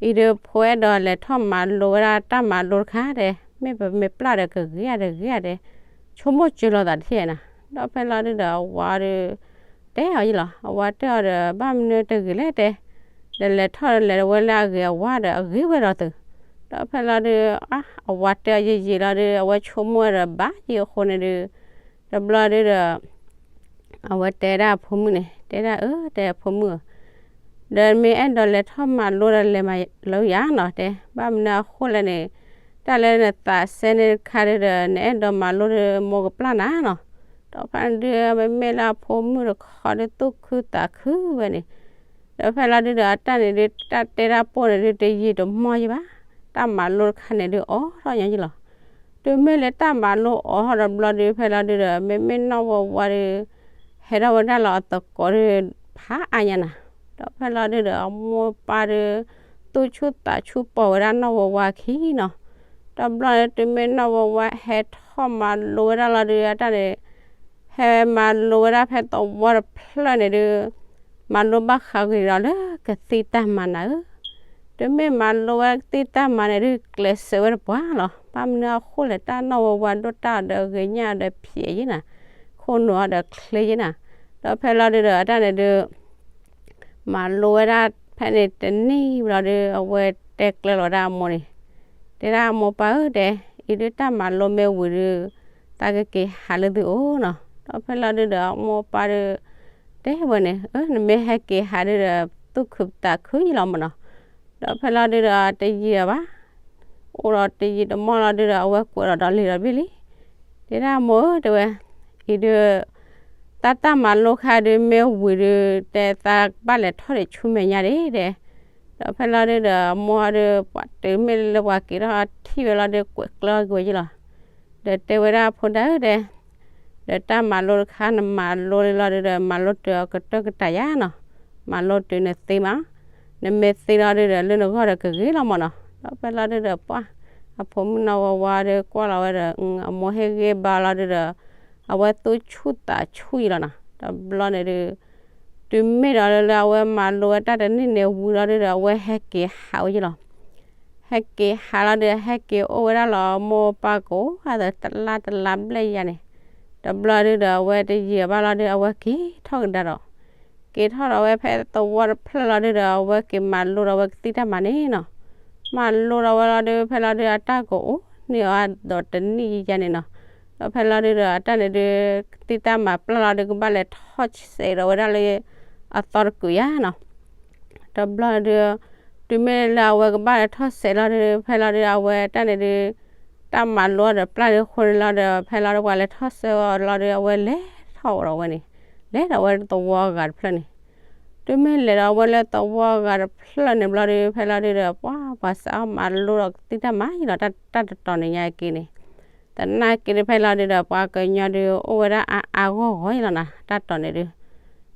အံၤဒုးဖိအဲၣ်ဒိးလဲၤထီၣ်မၤလိဝဲဒၣ်တၢ်မၤလိတခါတဲ, မ့ၢ်ပမ့ၢ်ပျၢ်ဒီးကဂ့ၤဧါတဂ့ၤဧါတဲ, ဆိကမိၣ်စၢၤလီၤသးတထံၣ်ဧါနီၤ. ဒီးဖဲလီၤဒုးဒီးအဝၤဒုး တဲအီၤယဲလီၤ, အဝၤတဲအီၤဒီး ဘၣ်မနုၤတဂ့ၤလဲၣ်တဲ, ဒီးလဲၤထီၣ်လဲၤဝဲလၢအဂ့ၤအဝါဒီးအဂ့ၤဝဲဒီးသုး. ဒီးဖဲလီၤဒုး အဝၤတဲအီၤယံာ်ယံာ်လီၤဒုး အဝဲဆိကမိၣ်ဝဲဒီးဘၣ်ယံာ်အဃိန့ၣ်ဒုး တဘျီဒုးဒီး အဝဲတဲဒၣ်အဖိမုၣ်န့ၣ် တဲဒၣ်အၢ တဲအဖိမုၣ်ဧၢ, ဒီးမ့ၢ်အဲၣ်ဒိးလဲၤထီၣ်မၤလိဒီးလဲၤမၤလိယၤနီၤတဲ, ဘၣ်မနုၤအဃိလဲၣ်န့ၣ် တၢ်လၢနသးစဲန့ၣ်တခါဒုးဒီး နအဲၣ်ဒိးမၤလိဒီး မိၢ်ကပျၢ်နၤနီၤ. ဒီးဖဲဒုး မ့မ့ၢ်လၢအဖိမုၣ်တခီဒုး သူၣ်ခုသးခုဝဲန့ၣ် ဒီးဖဲလီၤဒုးဒီး အတၢ်န့ၣ်ဒုး တၢ်တဲတၢ်ပိၢ်န့ၣ်ဒုး တယံာ်တမီၢ်ယဲဘၣ်, တၢ်မၤလိတခါန့ၣ်ဒုး အိးထီၣ်ညီယဲလီၤ. တုၤမ့ၢ်လၢတၢ်မၤလိအိးထီၣ်တဘျီဒုး ဖဲလီၤဒုးဒီး မ့မ့ၢ်နီၢ်ဝဲဝါဒုး ဟဲထီၣ်ဝဲဒၣ်လီၤအသကိးဒုး ဖးအါညါနၤ. ဒီးဖဲလီၤဒုးဒီး အမိၢ်ပၢ်ဒုး သူၣ်ဆူၣ်သးဆူၣ်ပိာ်ဝဲဒၣ်နီၢ်ဝဲဝါအခံနီၤ. တဘျီဒုး တုၤမ့ၢ်နီၢ်ဝဲဝါဟဲထီၣ်မၤလိဝဲဒၣ်လီၤဒုး အတၢ်န့ၣ် ဟဲမၤလိဝဲဒၣ်ဖဲသဝီတဖျၢၣ်န့ၣ်ဒုး မၤလိဘၣ်ဃးဂ့ၤဒီးလၢကသံၣ်တၢ်မၤနၤဧၢ, တုၤမ့ၢ်မၤလိဝဲကသံၣ်တၢ်မၤန့ၣ်ဒုး ကျဲးစၢးဝဲတပှၢ်လီၤ. ဘၣ်မနုၤအဃိလဲၣ် တၢ်နီၢ်ဝဲဝါဒိၣ်တၢ်ဒီးဂ့ၤညါဒီးဖျဲးယဲနၤ, ခိၣ်နူာ်အီၤဒီးချ့ယဲနၤ. ဒီးဖဲလီၤဒုးဒီး အတၢ်န့ၣ်ဒုး မၤလိဝဲဒၣ်ဖဲန့ၣ်တနံၣ်ဘျီဒုး အဝဲ တဲကျၢၤလီၤဝဲဒၣ်အမိၢ်န့ၣ်, တဲဒၣ်အမိၢ်ပၢ်ဧၢ တဲ, အံၤဒုးတၢ်မၤလိမ့ၢ်ဝံၤဒုး သးကက့ၤဟးလၢသုအိၣ်နီၤ. ဒီးဖဲလီၤဒုးဒီးအမိၢ်ပၢ်ဒုး တဲဝဲန့ၣ်, အၢ နမ့ၢ်ဟဲက့ၤဟးဒုးဒီး သူၣ်ခုသးခုယလီၤမၢ်နီၤ. ဒီးဖဲလီၤဒုးဒီးတယံာ်ဘၣ် အိၣ်ဒီးတယံာ်တမီၢ်လီၤဒုးဒီး အဝဲကွဲးဒီးဒီးလံာ်ဒီးဘ့ၣ်လံ. တဲဒၣ်မိၢ်ဧၢ တဲဝဲ, အံၤဒုး တၢ်တၢ်မၤလိခါဒုးမ့ၢ်ဝံၤဒုး တဲသးဘၣ်လဲၤထီၣ်ဒီးဆူမဲာ်ညါဒၣ် တဲ. ဒီးဖဲလီၤဒုးဒီးအမိၢ်ဒုး ပှၤတုၤမ့ၢ်လၢပှၤက့ၤထီၣ်ထံၣ်ဝဲလီၤဒုး ကွဲးကျၢၤက့ၤဝဲယလီၤ. ဒီးတဲဝဲဒၣ်ဖိဒၣ်ဧၢ တဲ ဒီးတၢ်မၤလိတခါနမၤလိလီၤဒုးဒီး မၤလိတုၤအကတၢၢ်ကတၢၢ်ယါနီၤ, မၤလိတုၤနသ့မး, နမ့ၢ်သ့လီၤဒုးဒီး လၢနဂီၢ်ဒီးကဂ့ၤလီၤမၢ်နီၤ. ဒီးဖဲလီၤဒုးဒီးပှၤ အဖိမုၣ်နီၢ်ဝါဝါဒီးကွၢ်လီၤဝဲဒီး အမိၢ်ဟ့ၣ်ဂံၢ်ဘါလီၤဒုးဒီး အဝဲသူၣ်ဆူၣ်သးဆူၣ်ယလီၤနီၤ. တဘျီန့ၣ်ဒုး တုၤမ့ၢ်ဒီးလၢအဝဲမၤလိဝဲတၢ်တနံၣ်န့ၣ်ဝံၤလီၤဒုးဒီး အဝဲဟဲက့ၤဟးဝဲယလီၤ. ဟဲက့ၤဟးလီၤဒုး ဟဲက့ၤအိၣ်ဝဲဒၣ်လီၤ မိၢ်ပၢ်ကိးဂၤဒီး တလါတလါဘျဲၣ်ယါန့ၣ်, တဘျီဒုးဒီး အဝဲတယံာ်ဘၣ်လီၤဒုး အဝဲက့ၤထီၣ်ကဒါဒီး က့ၤထီၣ်ဒီးဝဲဖဲသဝီတဖျၢၣ်လီၤဒုးဒီး အဝဲက့ၤမၤလိဒီးဝဲကသံၣ်တၢ်မၤန့ၣ်နီၤ. မၤလိဒီးဝဲလီၤဒုး ဖဲလီၤဒုး အတၢ်ကအိၣ်န့ၢ်အီၤဒီးတနံၣ်ယါန့ၣ်နီၤ. ဒီးဖဲလီၤဒုးဒီး အတၢ်န့ၣ်ဒုး ကသံၣ်တၢ်မၤပျၢ်လီၤဒုး ကဘၣ်လဲၤထီၣ်စဲးဒီးဝဲဒၣ်လၢ အသီတကုာ်ယါနီၤ. တဘျီဒုး တုၤမ့ၢ်လၢအဝဲကဘၣ်လဲၤထီၣ်စဲးလီၤဒုး ဖဲလီၤဒုး အဝဲတၢ်န့ၣ်ဒုး တၢ်မၤလိအီၤဒီးပျၢ်ဒုးအဃိန့ၣ်လီၤဒီး ဖဲလီၤဒုး ပှၤလဲၤထီၣ်စဲးအီၤလီၤဒုး အဝဲလဲၤထီၣ်အိၣ်ဒီးဝဲန့ၣ်, လဲၤဒီးဝဲသဝီအဂၤတဖျၢၣ်န့ၣ်. တုၤမ့ၢ်လဲၤဒီးဝဲလၢသဝီအဂၤတဖျၢၣ်န့ၣ်ဘျီဒုး ဖဲလီၤဒုးဒီး ပှၤ ပှၤစးထီၣ်မၤလိဒီးကသံၣ်တၢ်မၤယလီၤ တၢ်တတီၤန့ၣ်ညါက့န့ၣ်. သနာ်က့ဒုး ဖဲလီၤဒုးဒီး ပှၤကညီဒုး အိၣ်ဝဲဒၣ်အါအါဂီၢ်ဂီၢ်ယလီၤနီၤ တၢ်တီၤန့ၣ်ဒုး.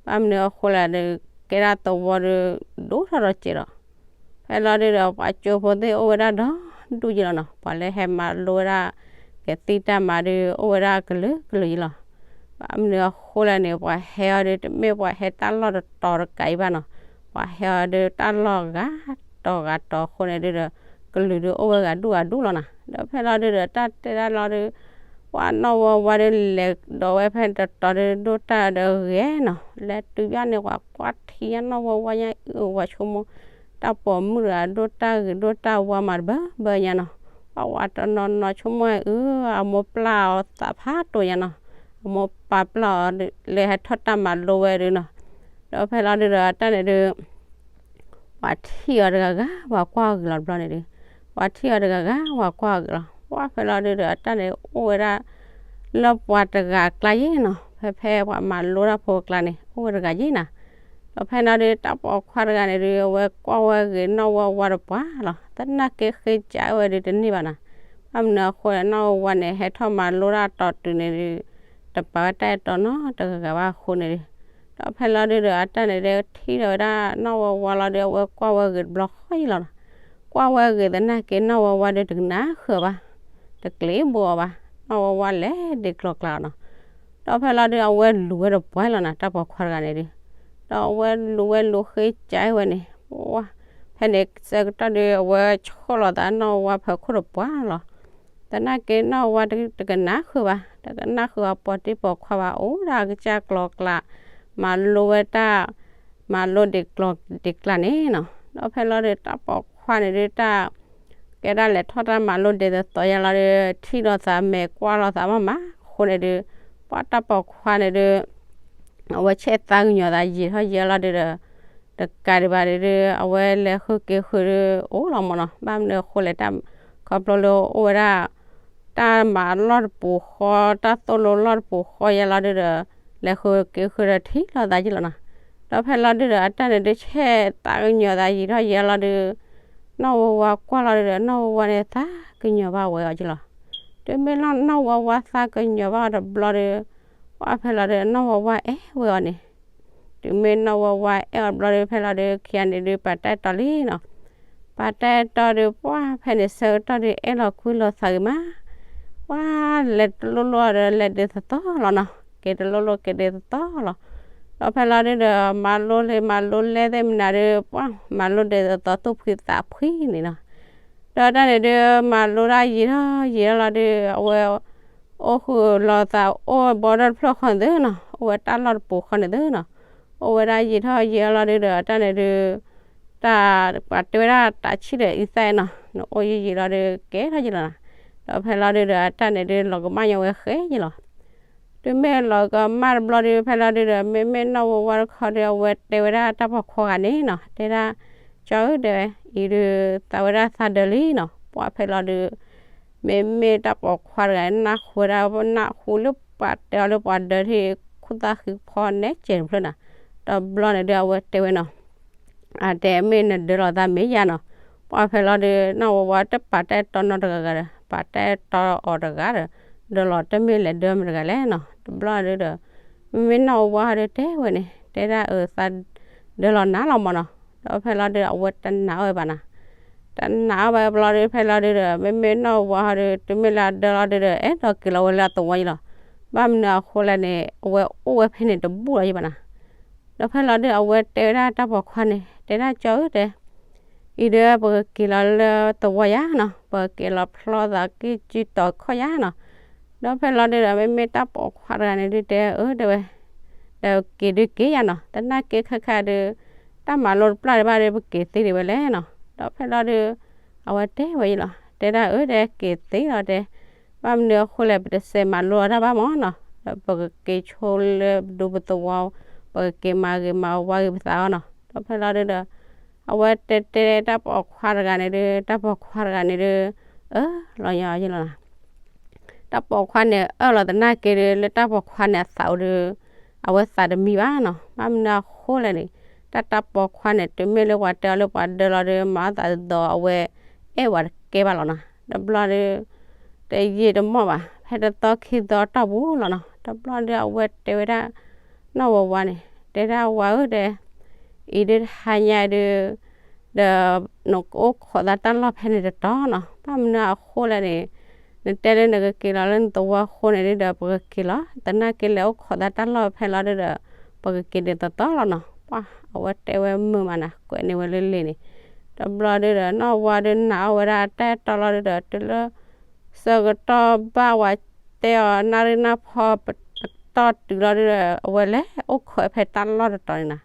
ဘၣ်မနုၤအဃိလဲၣ်ဒုး ကဲဒၣ်သဝီဒုး ဒိၣ်ထီၣ်ဒီးစဲးဒီး ဖဲလီၤဒုးဒီး ပှၤကၠိဖိသ့ၣ်အိၣ်ဝဲဒၣ်ဒီဒူၣ်ယလီၤနီၤ, ပှၤလၢဟဲမၤလိဝဲဒၣ် ကသံၣ်တၢ်မၤဒုး အိၣ်ဝဲဒၣ်ကလုာ်ကလုာ်ယလီၤ. ဘၣ်မနုၤအဃိလဲၣ်န့ၣ် ပှၤဟဲအီၤဒုး တမ့ၢ်ပှၤဟဲတၢ်လီၢ်တတီၤတကးအံၤဘၣ်နီၤ, ပှၤဟဲအီၤဒုးတၢ်လီၢ်ဂၤတီၤဂၤတီၤအဃိန့ၣ်ဒုးဒီး ကလုာ်ဒုးအိၣ်ဝဲဂၤဒူၣ်ဂၤဒူၣ်လီၤနီၤ. ဒီးဖဲလီၤဒုးဒီး တၢ်တဲဒၣ်လီၤဒုး ပှၤနီၢ်ဝါဝါဒုးလဲၤဒီးဝဲဖဲတတီၤဒုး ဒိၣ်တၢ်ဒီးဂဲၤနီၤ, လဲၤတုၤဘၣ်န့ၣ် ပှၤကွၢ်ထံညါနီၢ်ဝါဝါညါအုၣ်ဝဲဆိကမိၣ် တၢ်ပိာ်မုၣ်တဂၤဒိၣ်တၢ်ဂ့ၤဒိၣ်တၢ်ဝါမးတဘၢဘၢညါနီၤ, ပှၤဝၤတနီၤနီၤဆိကမိၣ်အုၣ် အမိၢ်ပျၢ်အီၤသးဖးဒိၣ်ညါနီၤ, အမိၢ်ပၢ်ပျၢ်အီၤဒုး လၢဟဲထီၣ်တၢ်မၤလိဝဲဒုးနီၤ. ဒီးဖဲလီၤဒုးဒီး အတၢ်န့ၣ်ဒုး ပှၤထံၣ်အီၤတဂၤဂၤ ပှၤကွၢ်အီၤဂ့ၤလီၤတဘျီန့ၣ်ဒုး, ပှၤထံၣ်အီၤတဂၤဂၤ ပှၤကွၢ်အီၤဂ့ၤလီၤ. ပှၤဖဲလီၤဒုးဒီး အတၢ်န့ၣ်အိၣ်ဝဲဒၣ် လၢပှၤတဂၤအကျါယ့ၣ်နီၤ, ဖဲဖဲပှၤမၤလိတၢ်ဖိအကျါန့ၣ် အိၣ်ဝဲတဂၤယ့ၣ်နီၤ. ဒီးဖဲလီၤဒုး တၢ်ပိာ်ခွါတဂၤန့ၣ်ဒုး အဝဲကွၢ်ဝဲဂ့ၤနီၢ်ဝါဝါတပှၢ်လီၤ. သနာ်က့ဃ့ကးဝဲဒုးတန့ၢ်ဘၣ်နီၤ. ဘၣ်မနုၤအဃိန့ၣ် နီၢ်ဝါဝါန့ၣ် ဟဲထီၣ်မၤလိတၢ်တီၤတုၤန့ၣ်ဒုး တပာ်ဝဲတၢ်အဲၣ်တီနီတဂၤဂၤဘၣ်အဃိန့ၣ်ဒုး ဒီးဖဲလီၤဒုးဒီး အတၢ်န့ၣ်ဒုး ထံၣ်ဒီးဝဲဒၣ်နီၢ်ဝါဝါလီၤဒုး အဝဲကွၢ်ဝဲဂ့ၤတဘျီဃီယလီၤနီၤ. ကွၢ်ဝဲဂ့ၤသနာ်က့ နီၢ်ဝါဝါဒုးတကနၣ်ဃုာ်အီၤဘၣ်, တကျ့ဘိအီၤဘၣ်. နီၢ်ဝါဝါလဲၤဒ့ကျီၤကျါလီၤနီၤ. ဒီးဖဲလီၤဒုး အဝဲလူၤဝဲတပှၢ်လီၤနီၤ တၢ်ပိာ်ခွါတဂၤန့ၣ်ဒုး, ဒီးအဝဲလူၤဝဲလူၤဃ့ကးဝဲန့ၣ် ပှၤ ဖဲန့ၣ်ဆၢကတီၢ်ဒုး အဝဲဆီၣ်လီၤသးနီၢ်ဝါဝါဖၢခိၣ်တပှၢ်လီၤ. သနာ်က့နီၢ်ဝါဝါတကနၣ်ဃုာ်ဘၣ်, တကနၣ်ဃုာ်အပိာ်တံၢ်ပိာ်ခွါဘၣ်, အိၣ်ဒၣ်အကစၢ်ကျီၤကျါ မၤလိဝဲတၢ် မၤလိဒ့ကျီၤဒ့ကျါန့ၣ်နီၤ. ဒီးဖဲလီၤဒုး တၢ်ပိာ်ခွါန့ၣ်ဒုး တၢ် ကဲဒၣ်လဲၤထီၣ်တၢ်မၤလိဒ်သိးသိးယါလီၤဒီး ထံၣ်လိာ်သးမဲာ်ကွၢ်လိာ်သးမးမးအဃိန့ၣ်ဒုး ပှၤတၢ်ပိာ်ခွါန့ၣ်ဒုး အဝဲဆဲးသးကညီၤသးယံာ်ထီၣ်ယံာ်လီၤဒုးဒီး တကးဒံးဘၣ်ဒုး အဝဲလဲၤဃုက့ၤဃုဒုးအိၣ်လီၤမၢ်နီၤ. ဘၣ်မနုၤအဃိလဲၣ် တၢ်ခီဖျိလၢအိၣ်ဝဲဒၣ် တၢ်မၤလီၢ်တပူၤဃီ တၢ်သိၣ်လိလီၢ်တပူၤဃီယါလီၤဒုးဒီး လဲၤဃုက့ၤဃုဒီးထံၣ်လိာ်သးယံာ်လီၤနီၤ. ဒီးဖဲလီၤဒုးဒီး အတၢ်န့ၣ်ဒုးဆဲးသးကညီၤသးယံာ်ထီၣ်ယံာ်လီၤဒုး နီၢ်ဝါဝါကွၢ်လီၤဒုးဒီး နီၢ်ဝါဝါန့ၣ်သးကညီၤဘၣ်ဝဲအီၤက့လီၤ. တုၤမ့ၢ်လၢနီၢ်ဝါဝါသးကညီၤဘၣ်အီၤတဘျီဒီး ပှၤဖဲလီၤဒုး နီၢ်ဝါဝါအဲၣ်ဝဲအီၤန့ၣ် တုၤမ့ၢ်နီၢ်ဝါဝါအဲၣ်အီၤတဘျီဒီး ဖဲလီၤဒုး ခံဂၤန့ၣ်ဒုး ပာ်တၢ်အဲၣ်တီလံနီၤ. ပာ်တၢ်အဲၣ်တီဒုး ပှၤဖဲန့ၣ်ဆၢကတီၢ်ဒုး အဲၣ်လီၤကွံလိာ်သးဂ့ၤမး ပှၤလဲၤတလိၣ်လိာ်ဒီး လဲၤဒုးသသီလီၤနီၤ, က့ၤတလိၣ်လိာ်က့ၤဒုးသသီလီၤ. ဒီးဖဲလီၤဒုးဒီး မၤလိလံမၤလိလဲသ့ၣ်မနုၤဒုး ပှၤမၤလိဒုးသသီသူၣ်ဖှံသးဖှံန့ၣ်နီၤ. ဒီးတၢ်န့ၣ်ဒုး မၤလိတၢ်ယံာ်ထီၣ်ယံာ်ထီၣ်လီၤဒုး အဝဲ အိၣ်ဃုာ်လီၤသးအိၣ်ဘီဒီတဖျၢၣ်ဃီန့ၣ်သုနီၤ, အိၣ်ဝဲတၢ်လီၢ်တပူၤဃီန့ၣ်သုနီၤ, အိၣ်ဝဲဒၣ်ယံာ်ထီၣ်ယံာ်ထီၣ်လီၤဒုးဒီး တၢ်န့ၣ်ဒုး တၢ်ပှၤတဲဝဲဒၣ်တၢ်ဆံၣ်ဒီးအံသၣ်နီၤ, နအိၣ်ယံာ်ယံာ်လီၤဒီးကဲထီၣ်ယလီၤနီၤ. ဒီးဖဲလီၤဒုဒီး အတၢ်န့ၣ်ဒုးလီၤကမၣ်ညီဝဲဃဲယလီၤ. တုၤမ့ၢ်လီၤကမၣ်တဘျီဒုး ဖဲလီၤဒုဒီး မ့မ့ၢ်နီၢ်ဝါဝါတခီဒီး အဝဲတဲဝဲဒၣ်တၢ်ပိာ်ခွါဂၤန့ၣ်နီၤ, တဲဒၣ် ကၠီဧၢ တဲဝဲ, အံၤဒုးသးဝဲဒၣ်သးဒၢလံနီၤ. ပှၢ်ဖဲလီၤဒုး မ့မ့ၢ်တၢ်ပိာ်ခွါတဂၤန့ၣ် နၢ်ဟူဝဲဒၣ် နၢ်ဟူလၢပှၤတဲအီၤလၢပှၤဒၢထံ ခိၣ်သၣ်ဃံဖီနဲကဲးတဖျၢၣ်နီၤ. တဘျီန့ၣ်ဒုး အဝဲတဲဝဲနီၤ အတဲမ့ၢ်နဒၢလီၤသးမ့ၢ်ယါနီၤ. ပှၢ်ဖဲလီၤဒုး နီၢ်ဝါဝါတပာ်တၢ်အဲၣ်တီနီတဂၤဂၤဒီး ပာ်တၢ်အဲၣ်တီအီၤတဂၤဒီး ဒၢလီၤတမ့ၢ်လဲၤဒၢမတဂၤလဲၣ်နီၤ. တဘျီဒုဒီး မ့မ့ၢ်နီၢ်ဝါဝါဟီဒုးတဲဝဲန့ၣ် တဲဒၣ်အသးဒၢလီၤနၤလီၤမၢ်နီၤ. ဒီးဖဲလီၤဒုး အဝဲတနာ်အီၤဘၣ်နီၤ. တနာ်အီၤဘၣ်ဘျီဒုး ဖဲလီၤဒုဒီး မ့မ့ၢ်နီၢ်ဝါဝါဟီဒုး တုၤမ့ၢ်လၢအဒၢလီၤဒုဒီး အဲၣ်ဒိးက့ၤလီၤဝဲလၢအသဝီယလီၤ. ဘၣ်မနုၤအဃိလဲၣ်န့ၣ် အဝဲအိၣ်ဝဲဖဲန့ၣ်တဘူၣ်လီၤယဘၣ်နီၤ. ဒီးဖဲလီၤဒုး အဝဲတဲဝဲဒၣ်တၢ်ပိာ်ခွါန့ၣ် တဲဒၣ်ကၠီဧၢ တဲ အံၤဒုးပကက့ၤလီၤလၢသဝီယါနီၤ, ပကက့ၤလီၤဖျီသးက့ၤစုတီၤခီၣ်ယါနီၤ. ဒီးဖဲလီၤဒုဒီး မ့မ့ၢ်တၢ်ပိာ်ခွါတဂၤန့ၣ်ဒုးတဲ အၢ တဲဝဲ ဒီးက့ၤဒုးက့ၤယါနီၤ, သနာ်က့ခဲခါဒုး တၢ်မၤလိတပျၢ်ဒံးဘၣ်ဒီး ပက့ၤသ့ဒံးဝဲလဲၣ်နီၤ. ဒီးဖဲလီၤဒုး အဝဲတဲဝဲယလီၤ, တဲဒၣ်အၢ တဲက့ၤသ့လီၤတဲ ဘၣ်မနုၤအဃိလဲၣ် ပတစဲးမၤလိအတၢ်ဘၣ်မၢ်နီၤ, ဒီးပကက့ၤဆိလၢပဒူပသဝီ, ပကက့ၤမၤဂ့ၤမၤဝါဂ့ၤပသးအီၤနီၤ. ဒီးဖဲလီၤဒုဒီး အဝဲတဲတဲတၢ်ပိာ်ခွါတဂၤန့ၣ်ဒုး တၢ်ပိာ်ခွါတဂၤန့ၣ်ဒုး အၢၣ်လီၤညီယလီၤနီၤ. တၢ်ပိာ်ခွါန့ၣ် အၢၣ်လီၤသနာ်က့ဒုး လၢတၢ်ပိာ်ခွါန့ၣ်အသးအိၣ်ဒုး အဝဲသးတမံဘၣ်နီၤ. ဘၣ်မနုၤအဃိလဲၣ်န့ၣ် တၢ်တၢ်ပိာ်ခွါန့ၣ် တုၤမ့ၢ်လၢပှၤတဲအီၤလၢပှၤဒၢလီၤဒုး မၤအသးဒ်သိးအဝဲအဲၣ်ဝဲတကဲဘၣ်လီၤနီၤ. တဘျီဒုး တယံာ်တမီၢ်ဘၣ် ဖဲတသီခံသီတီၢ်ပူၤလီၤနီၤ. တဘျီဒုး အဝဲတဲဝဲဒၣ် နီၢ်ဝါဝါန့ၣ် တဲဒၣ်ဝါဧၢ တဲ အံၤဒုးတဟါညါဒုး ဒီးနကအိၣ်ခိးသးတၢ်လီၢ်ဖဲန့ၣ်တတီၤနီၤ. ဘၣ်မနုၤအဃိလဲၣ်န့ၣ် နတဲလၢနကက့ၤလီၤလၢနသဝီအဃိန့ၣ်ဒုးဒီး ပကက့ၤလီၤ. သနာ်က့လဲၤအိၣ်ခိးသးတၢ်လီၢ်ဖဲလီၤဒုးဒီး ပကက့ၤဒ်သိးသိးလီၤနီၤ. ပှၢ်အဝဲတဲဝဲမုာ်မးနီၤ ကွဲးန့ၢ်ဝဲလၢလံာ်န့ၣ်. တဘျီဒုးဒီး နီၢ်ဝါဒုးနာ်အီၤဝဲဒၣ်တၢ်အဲၣ်တီလီၤဒုးဒီး တုၤလၢ ဆၢကတီၢ်ဘၣ်ဝဲတဲအီၤနၣ်ရံၣ်နၢ်ဖီပတီၢ်တုၤလီၤဒုးဒီး အဝဲလဲၤအိၣ်ခိးဖဲတၢ်လီၢ်တတီၤန့ၣ်နီၤ.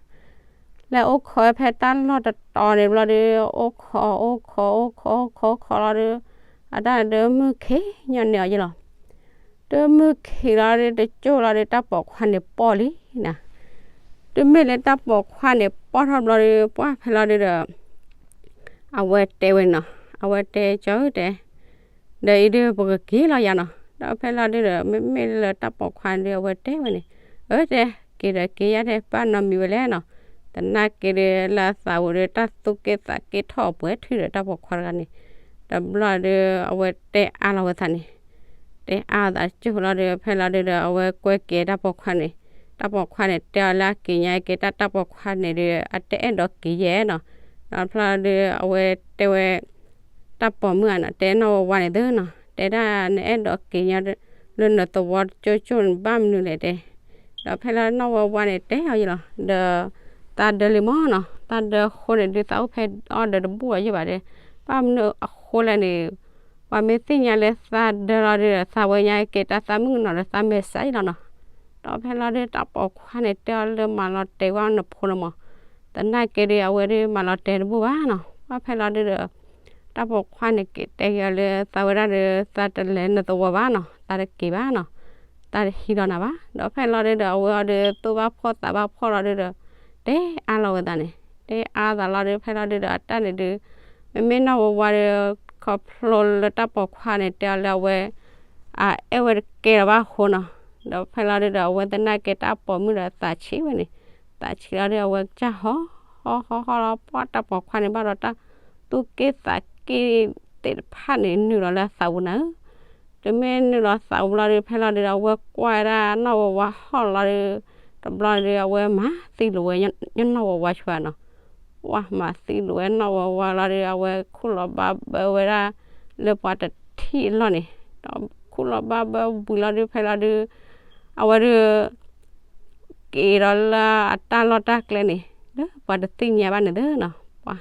လဲၤအိၣ်ခိးဖဲတၢ်လီၢ်တတီၤန့ၣ်ဘျီဒုး အိၣ်ခိး အိၣ်ခိး အိၣ်ခိး အိၣ်ခိး အိၣ်ခိးလီၤဒုး အတၢ်ဒုးမုၢ်ခံးညီန့ၢ်အီၤယလီၤ. ဒုးမုၢ်ခံးလီၤဒုး တကၠိၢ်လီၤဒုး တၢ်ပိာ်ခွါန့ၣ်ပီၢ်လံနီၤ. တုၤမ့ၢ်လၢတၢ်ပိာ်ခွါန့ၣ်ပီၢ်ထီၣ်ဘျီဒုး ပှၢ်ဖဲလီၤဒုးဒီး အဝဲတဲဝဲနီၤ, အဝဲတဲကၠီဧၢ တဲ ဒီးအံၤဒုးပကက့ၤလီၤယၤနီၤ. ဒီးဖဲလီၤဒုးဒီး မ့မ့ၢ်လၢတၢ်ပိာ်ခွါန့ၣ်ဒုး အဝဲတဲဝဲန့ၣ်, အၢ တဲ က့ၤဒီးက့ၤယၤ တဲ ဘၣ်နီတမံၤဝဲလဲၣ်နီၤ. သနာ်က့ဒုးလၢအသးဝဲဒုး တၢ်သူၣ်က့ၣ်သးက့ၣ်ထီၣ်အပှဲၤထုဒီးတၢ်ပိာ်ခွါတဂၤန့ၣ်. တဘျီဒုး အဝဲတဲအါလီၤဝဲသးန့ၣ် တဲအါသးကၠိၢ်လီၤဒုး ဖဲလီၤဒုးဒီး အဝဲကွဲက့ၤတၢ်ပိာ်ခွါန့ၣ်, တၢ်ပိာ်ခွါန့ၣ် တဲအီၤလၢအက့ၤညါက့ၤတၢ် တၢ်ပိာ်ခွါန့ၣ်ဒုး အတအဲၣ်ဒိးက့ၤယဲနီၤ. ဒီးဖဲလီၤဒုး အဝဲတဲဝဲ တၢ်ပိာ်မုၣ်ဧါနီၤ, တဲနီၢ်ဝါဝါန့ၣ်သုနီၤ, တဲဒၣ်နအဲၣ်ဒိးက့ၤညါလၢနသဝီတကၠိၢ်ကၠိၢ်န့ၣ် ဘၣ်မနုၤလဲၣ်တဲ. ဒီးဖဲလီၤနီၢ်ဝါဝါန့ၣ်တဲအီၤယလီၤ, ဒီးသးဒၢလံမၢ်နီၤ, သးဒၢအဃိန့ၣ်ဒုး သးအိၣ်ဖဲအီၤဒီးတဘူၣ်အီၤယဘၣ်တဲ, ဘၣ်မနုၤအဃိလဲၣ်န့ၣ် ပှၤမ့ၢ်သ့ၣ်ညါလၢသးဒၢလီၤဒုးဒီး သးဝဲညါက့ၤတၢ်သးမုၣ်ကနီၤဒီးသးမဲာ်ဆှးအံၤလီၤနီၤ. ဒီးဖဲလီၤဒုး တၢ်ပိာ်ခွါန့ၣ်တဲအီၤလၢမၤလီၤတဲာ်ဝဲနဖိန့ၣ်မၢ်, သနာ်က့ဒုး အဝဲဒုးမၤလီၤတဲာ်တဘူၣ်ဘၣ်နီၤ. ပှၢ်ဖဲလီၤဒုးဒီး တၢ်ပိာ်ခွါန့ၣ်က့ၤတဲက့ၤအီၤလၢသးဝဲဒၣ်ဒီး သးတလဲၤနသဝီဘၣ်နီၤ, သးတက့ၤဘၣ်နီၤ, သးတဟံးလီၤနၤဘၣ်. ဒီးဖဲလီၤဒုးဒီး အဝဲအီၤဒုး သူၣ်ဘၣ်ဖှီၣ်သးဘၣ်ဖှီၣ်လီၤဒုးဒီး တဲအါလီၤဝဲသးန့ၣ်, တဲအါသးလီၤဒုး ဖဲလီၤဒုးဒီး အတၢ်န့ၣ်ဒုး မ့မ့ၢ်နီၢ်ဝါဝါဒီး ခီဖျိလၢတၢ်ပိာ်ခွါန့ၣ် တဲအီၤလၢအဝဲ အအဲၣ်ဝဲတကဲလၢၤဘၣ်အဃိနီၤ. ဒီးဖဲလီၤဒုးဒီး အဝဲသနာ်က့တၢ်ပိာ်မုၣ်ဒီးသးဆံးဝဲန့ၣ်, သးဆံးလီၤဒုး အဝဲကစၢ်ဟီ ဟီ ဟီ ဟီလီၤ ပှၢ်တၢ်ပိာ်ခွါန့ၣ် ဘၣ်ဒီးတၢ်သူၣ်က့ၣ်သးက့ၣ်သ့ၣ်တဖၣ်န့ၣ် နုာ်လီၤလၢအသးပူၤနၤဧၢ. တုၤမ့ၢ်နုာ်လီၤသးပူၤလီၤဒုး ဖဲလီၤဒုးဒီး အဝဲကွၢ်ဝဲဒၣ်နီၢ်ဝါဝါဟီၣ်လီၤဒုး တဘျီဒုး အဝဲမၤသံလိာ်ဝဲ နီၢ်ဝါဝါဆူၣ်နီၤ. ပှၢ်မၤသံလိာ်ဝဲနီၢ်ဝါဝါလီၤဒုး အဝဲခူၣ်လီၤဘၣ်ဘၢဝဲဒၣ် လၢပှၤတထံၣ်အလီၢ်န့ၣ်, ဒီးခူၣ်လီၤဘၣ်ဘၢဝံၤလီၤဒုး ဖဲလီၤဒုး အဝဲဒုး က့ၤဒီးလၢအတၢ်လီၢ်တၢ်ကျဲန့ၣ် လၢပှၤတသ့ၣ်ညါဘၣ်န့ၣ်သ့နီၤ, ပှၤ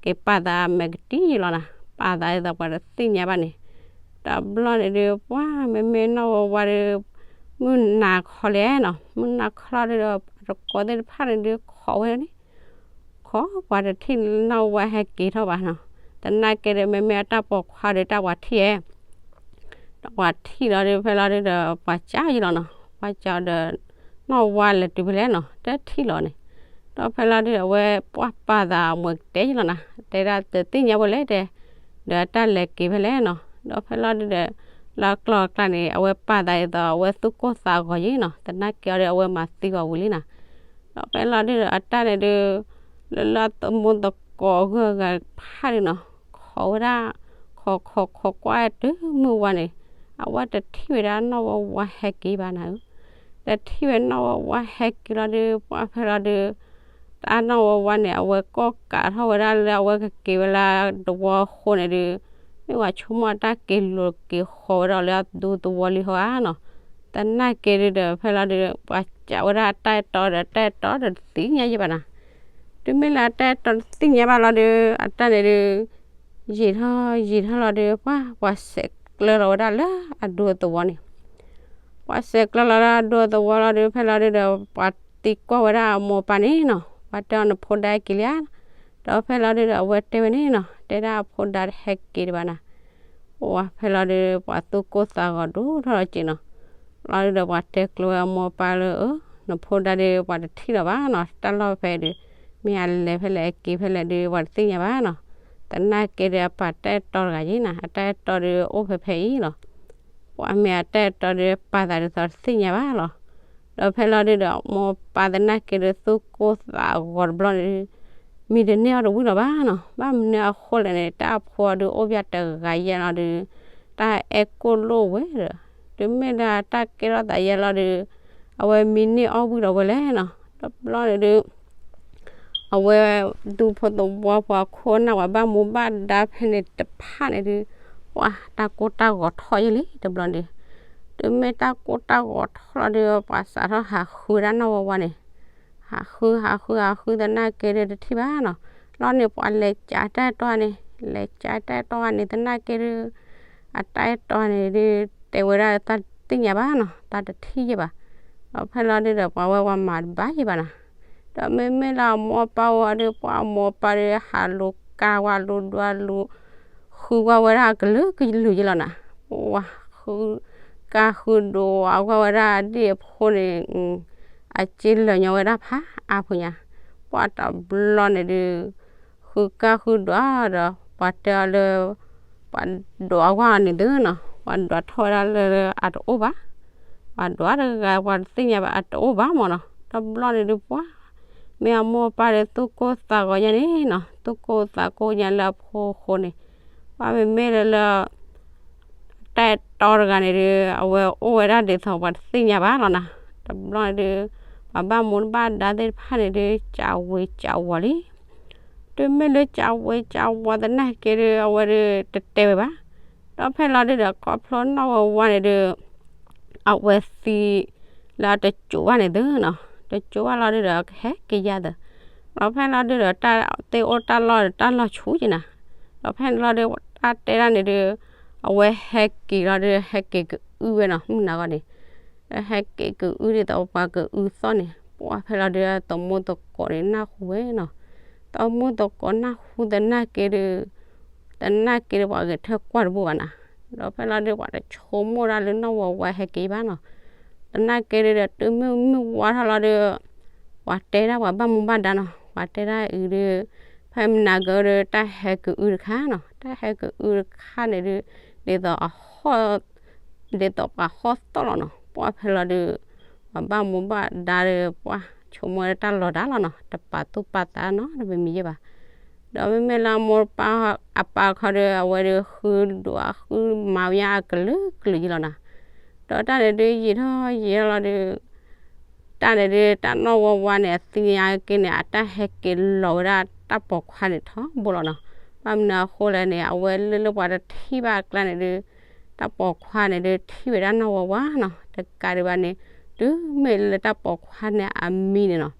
က့ၤပာ်သးမဲာ်ကတံၢ်လီၤနၤ, ပာ်သးဒ်သိးပှၤတသ့ၣ်ညါဘၣ်န့ၣ်, တဘျီန့ၣ်ဒုး ပှၢ်မ့မ့ၢ်နီၢ်ဝါဝါဒုး မုၢ်နၤခီလဲၣ်နီၤ, မုၢ်နၤခီလီၤဒုးဒီး တကိးသ့ၣ်တဖၣ်န့ၣ်ဒုး ခိးဝဲန့ၣ်, တၢ်ပိာ်ခွါတထံၣ်နီၢ်ဝါဟဲက့ၤထီၣ်ဘၣ်နီၤ. သနာ်က့ဒီး မ့မ့ၢ်အတၢ်ပိာ်ခွါဒီး တၢ်ပှၤထံၣ်ဧဲ ဒီးပှၤထံၣ်လီၤဒီး ဖဲလီၤဒုဒီး ပှၤကးယံလီၤနီၤ. ပှၤကးဒီး နီၢ်ဝါလဲၤတုၤဖဲလဲၣ်နီၤ တထံၣ်လီၤန့ၣ်. ဒီးဖဲလီၤဒုဒီး အဝဲပှၤပာ်သးအမုာ်ကတဲယံလီၤနီၤ, တဲဒၣ်တသ့ၣ်ညါဝဲလဲၣ်တဲ, ဒီးအတၢ်လဲၤက့ၤဖဲလဲၣ်နီၤ. ဒီးဖဲလီၤဒုဒီး လၢကျီၢ်အကျါန့ၣ် အဝဲပာ်သးဒ်သိး အဝဲသူၣ်ကိၢ်သးဂီၤယံနီၤ, သနာ်က့အီၤဒီး အဝဲမၤသံဂီၤဝံၤလံနီၤ. ဒီးဖဲလီၤဒုဒီး အတၢ်န့ၣ်ဒု လၢလၢသမူသကိးအဂုၤအဂၤတဖၣ်ဒုနီၤ, ခိးဝဲဒၣ် ခိးခိးခိးကွၢ်တုၤမုၢ်ဝါန့ၣ်, အဝဲတထံၣ်ဝဲဒၣ်နီၢ်ဝါဝါဟဲက့ၤဘၣ်နၤဧၢ. တထံၣ်ဝဲနီၢ်ဝါဝါဟဲက့ၤလီၤဒု ပှၤဖဲလီၤဒု တၢ်နီၢ်ဝါဝါန့ၣ် အဝဲကိးကးထီၣ်ဝဲဒၣ်လၢအဝဲကက့ၤဝဲလၢသဝီအဃိန့ၣ်ဒု, မ့ၢ်ဝဲဆိကမိၣ်အတၢ်က့ၤလိာ်က့ၤဃီၤဝဲဒၣ်လၢအဒူသဝီလံဟီဧါနီၤ. သနာ်က့ဒုဒီး ဖဲလီၤဒု ပှၤကးဝဲဒၣ်အတၢ်အဲၣ်တီဒီး တၢ်အဲၣ်တီဒီးတသ့ၣ်ညါယဲဘၣ်နီၤ. တုၤမ့ၢ်လၢအတၢ်အဲၣ်တီတသ့ၣ်ညါဘၣ်လီၤဒု အတၢ်န့ၣ်ဒု ယံာ်ထီၣ်ယံာ်ထီၣ်လီၤဒု ပှၤ ပှၤဆဲးကျၢလီၤဝဲဒၣ်လၢအဒူသဝီန့ၣ်. ပှၤဆဲးကျၢလီၤလၢအဒူသဝီလီၤဒု ဖဲလီၤဒုဒီး ပှၤသံကွၢ်ဝဲဒၣ်အမိၢ်အပၢ်န့ၣ်နီၤ, ပှၤတဲအီၤနဖိဒါက့ၤလံဧါ. ဒီးဖဲလီၤဒုဒီး အဝဲတဲဝဲန့ၣ်နီၤ, တဲဒၣ်အဖိဒါတဟဲက့ၤဒံးဘၣ်နၤ. ပှၤဖဲလီၤဒု ပှၤသူၣ်ကိၢ်သးဂီၤဒိၣ်ထီၣ်လီၤက့ၤနီၤ. လီၤဒုဒီး ပှၤတဲကျိၤဝဲအမိၢ်အပၢ်လၢ အၢ နဖိဒါဒု ပှၤတထံၣ်လီၤဘၣ်နီၤ, တၢ်လီၢ်ဖဲဒု မ့ၢ်အလဲၤဖဲလဲၣ်အက့ၤဖဲလဲၣ်ဒု ပှၤတသ့ၣ်ညါဘၣ်နီၤ. သနာ်က့ဒု အပာ်တၢ်အဲၣ်တီတဂၤယံနီၤ, အတၢ်အဲၣ်တီဒု အိၣ်ဖဲဖဲအံၤလီၤ. ပှၤမ့ၢ်အတၢ်အဲၣ်တီဒု ပာ်သးဒ်သိးတသ့ၣ်ညါဘၣ်လီၤ. ဒီးဖဲလီၤဒုဒီး မိၢ်ပၢ်သနာ်က့ဒု သူၣ်ကိၢ်သးဂီၤတဘျီန့ၣ်ဒု မံတန့ၢ်အီၤတဝံၤလီၤဘၣ်နီၤ. ဘၣ်မနုၤအဃိလဲၣ်န့ၣ် တၢ်အဖိဒုအိၣ်ဘၣ်တဂၤယဲၢ်လီၤဒု တၢ်အဲၣ်ကိၣ်လိၣ်ဝဲဒီး တုၤမ့ၢ်လၢတၢ်ကဲထီၣ်သးယဲၢ်လီၤဒု အဝဲမံန့ၢ်အီၣ်ဝံၤဒီးဝဲလဲၣ်နီၤ. တဘျီန့ၣ်ဒု အဝဲဒူဖိသဝီဖိအခိၣ်အနၢ် ပှၤဘၣ်မူဘၣ်ဒါဖဲန့ၣ်တဖၣ်န့ၣ်ဒု ပှၤတၢ်ကိၢ်တၢ်ဂီၤထီၣ်ယဲၢ်လံတဘျီန့ၣ်. တုၤမ့ၢ်တၢ်ကိၢ်တၢ်ဂီၤထီၣ်လီၤဒု ပှၤစးထီၣ်ဟးဃုဝဲဒၣ်နီၢ်ဝါဝါန့ၣ်, ဟးဃု ဟးဃု ဟးဃုသနာ်က့ဒု တထံၣ်ဘၣ်နီၤ. လီၤန့ၣ် ပှၤလဲၤကးတၢ်အဲၣ်တီန့ၣ်, လဲၤကးတၢ်အဲၣ်တီန့ၣ် သနာ်က့ဒု အတၢ်အဲၣ်တီန့ၣ်ဒု တဲဝဲဒၣ်တၢ်တသ့ၣ်ညါဘၣ်နီၤ, တၢ်တထံၣ်ယဲၢ်ဘၣ်. ဒီးဖဲလီၤဒုဒီး ပှၤဝဲပှၤမၤတဘၣ်ယဲၢ်ဘၣ်နီၤ. ဒီးမ့မ့ၢ်လၢအမိၢ်အပၢ်အိၣ်အီၤဒု ပှၤအမိၢ်အပၢ်ဒု ဟးလိာ်ကါဝဲလိာ်ဒွးလိာ် ဃုကွၢ်ဝဲဒၣ်အကလုာ်ကလုာ်ယဲၢ်လီၤနီၤ. ပှၤဃု ကါဃုဒွးကွၢ်ဝဲဒၣ်အဒ့ၣ်အဖိန့ၣ် အစ့လၢာ်ညီဝဲဒၣ်ဖးအါဖိညါ. ပှၤတဘျီန့ၣ်ဒု ဃုကါဃုဒွးဒီး ပှၤတဲအီၤလၢ ပှၤဒွးကွၢ်အီၤန့ၣ်သုနီၤ, ပှၤဒွးထီၣ်ဝဲဒၣ်လၢအတအိၣ်ဘၣ်, ပှၤဒွးတဂၤ ပှၤတသ့ၣ်ညါဘၣ် အတအိၣ်ဘၣ်မၢ်နီၤ. တဘျီန့ၣ်ဒု ပှၤ မ့ၢ်အမိၢ်အပၢ်ဒီး သူၣ်ကိၢ်သးဂီၤညါန့ၣ်နီၤ, သူၣ်ကိၢ်သးကိၢ်ညါလၢအဖိအဃိန့ၣ်, ပှၤမ့မ့ၢ်လၢလၢ တၢ်အဲၣ်တီတဂၤန့ၣ်ဒု အဝဲအိၣ်ဝဲဒၣ်ဒ်သိးပှၤတသ့ၣ်ညါဘၣ်လီၤနီၤ. တဘျီန့ၣ်ဒု ပှၤဘၣ်မူဘၣ်ဒါသ့ၣ်တဖၣ်န့ၣ်ဒု ကးဝ့ၤကးဝီၤလံ. တုၤမ့ၢ်လၢကးဝ့ၤကးဝီၤသနာ်က့ဒု အဝဲဒု တတဲဝဲဘၣ်. ဒီးဖဲလီၤဒုဒီး ခီဖျိနီၢ်ဝါဝါန့ၣ်ဒု အဝဲသံလၢတစိၤဘၣ်န့ၣ်သုနီၤ, တစိၤဘၣ်လီၤဒုဒီး ကဟဲက့ၤယါသၢ, ဒီးဖဲလီၤဒုဒီး တၢ်သ့ၣ်အိၣ်တၢ်လီၢ်ဒီးတၢ်လီၢ်ဆူၣ်က့ၤနၤ, ဒီးဖဲန့ၣ်လီၤဒု တၢ်တဲဒၣ်န့ၣ်ဒု အဝဲဟဲက့ၤလီၤဒု ဟဲက့ၤကအုဝဲနီၤ မုၢ်နၤဂီၢ်န့ၣ်, ဒီးဟဲက့ၤကအုဒ်သိးပှၤကအုသီၣ်န့ၣ်, ပှၤဖဲလီၤဒု သမူသကိးန့ၣ်နၢ်ဟူဝဲနီၤ, သမူသကိးနၢ်ဟူသနာ်က့ဒု သနာ်က့ဒုပှၤဂဲၤထၢၣ်ကွၢ်တဘိဘၣ်နၤ, ဒီးဖဲလီၤဒု ပှၤတဆိကမိၣ်ဒၣ်လၢနီၢ်ဝါဝါဟဲက့ၤဘၣ်နီၤ, သနာ်က့ဒုဒီး တုၤမုၢ်မုၢ်ဝါထီၣ်လီၤဒု ပှၤတဲဒၣ်ပှၤဘၣ်မူဘၣ်ဒါနီၤ, ပှၤတဲဒၣ်အံၤဒု ဖဲမနၤကဒု တၢ်ဟဲကအုတခါနီၤ, တၢ်ဟဲကအုတခါန့ၣ်ဒု ဒ်သိးအဟီၣ် ဒ်သိးပှၤဟီၣ်သီၣ်လီၤနီၤ, ပှၤဖဲလီၤဒု ပှၤဘၣ်မူဘၣ်ဒါဒီး ပှၤဆိကမိၣ်တၢ်လီၤတၢ်လီၤနီၤ, တပာ်သူၣ်ပာ်သးနီတမံၤမံၤယဲၢ်ဘၣ်. ဒီးမ့မ့ၢ်လၢအမိၢ်ပၢ်အပၢ်ခီဒု အဝဲဒုဃုဒွးဃုမၤဝဲညါအကလုာ်ကလုာ်ယဲၢ်လီၤနီၤ, ဒီးတၢ်န့ၣ်ဒု ယံာ်ထီၣ်ယံာ်ထီၣ်လီၤဒု တၢ်န့ၣ်ဒု တၢ်နီၢ်ဝါဝါန့ၣ် အသ့ၣ်ညါက့ၤန့ၣ် အတၢ်ဟဲက့ၤလီၤဝဲဒၣ်တၢ်ပိာ်ခွါန့ၣ်ထီဘိလီၤနီၤ, ဘၣ်မနုၤအဃိလဲၣ်န့ၣ် အဝဲလၢလၢပှၤတထံၣ်ဘၣ်အကျါန့ၣ်ဒု တၢ်ပိာ်ခွါန့ၣ်ဒု ထံၣ်ဝဲဒၣ်နီၢ်ဝါဝါနီၤ, တကးဒံးဘၣ်န့ၣ် တုၤမ့ၢ်လၢတၢ်ပိာ်ခွါန့ၣ်အမံန့ၣ်နီၤ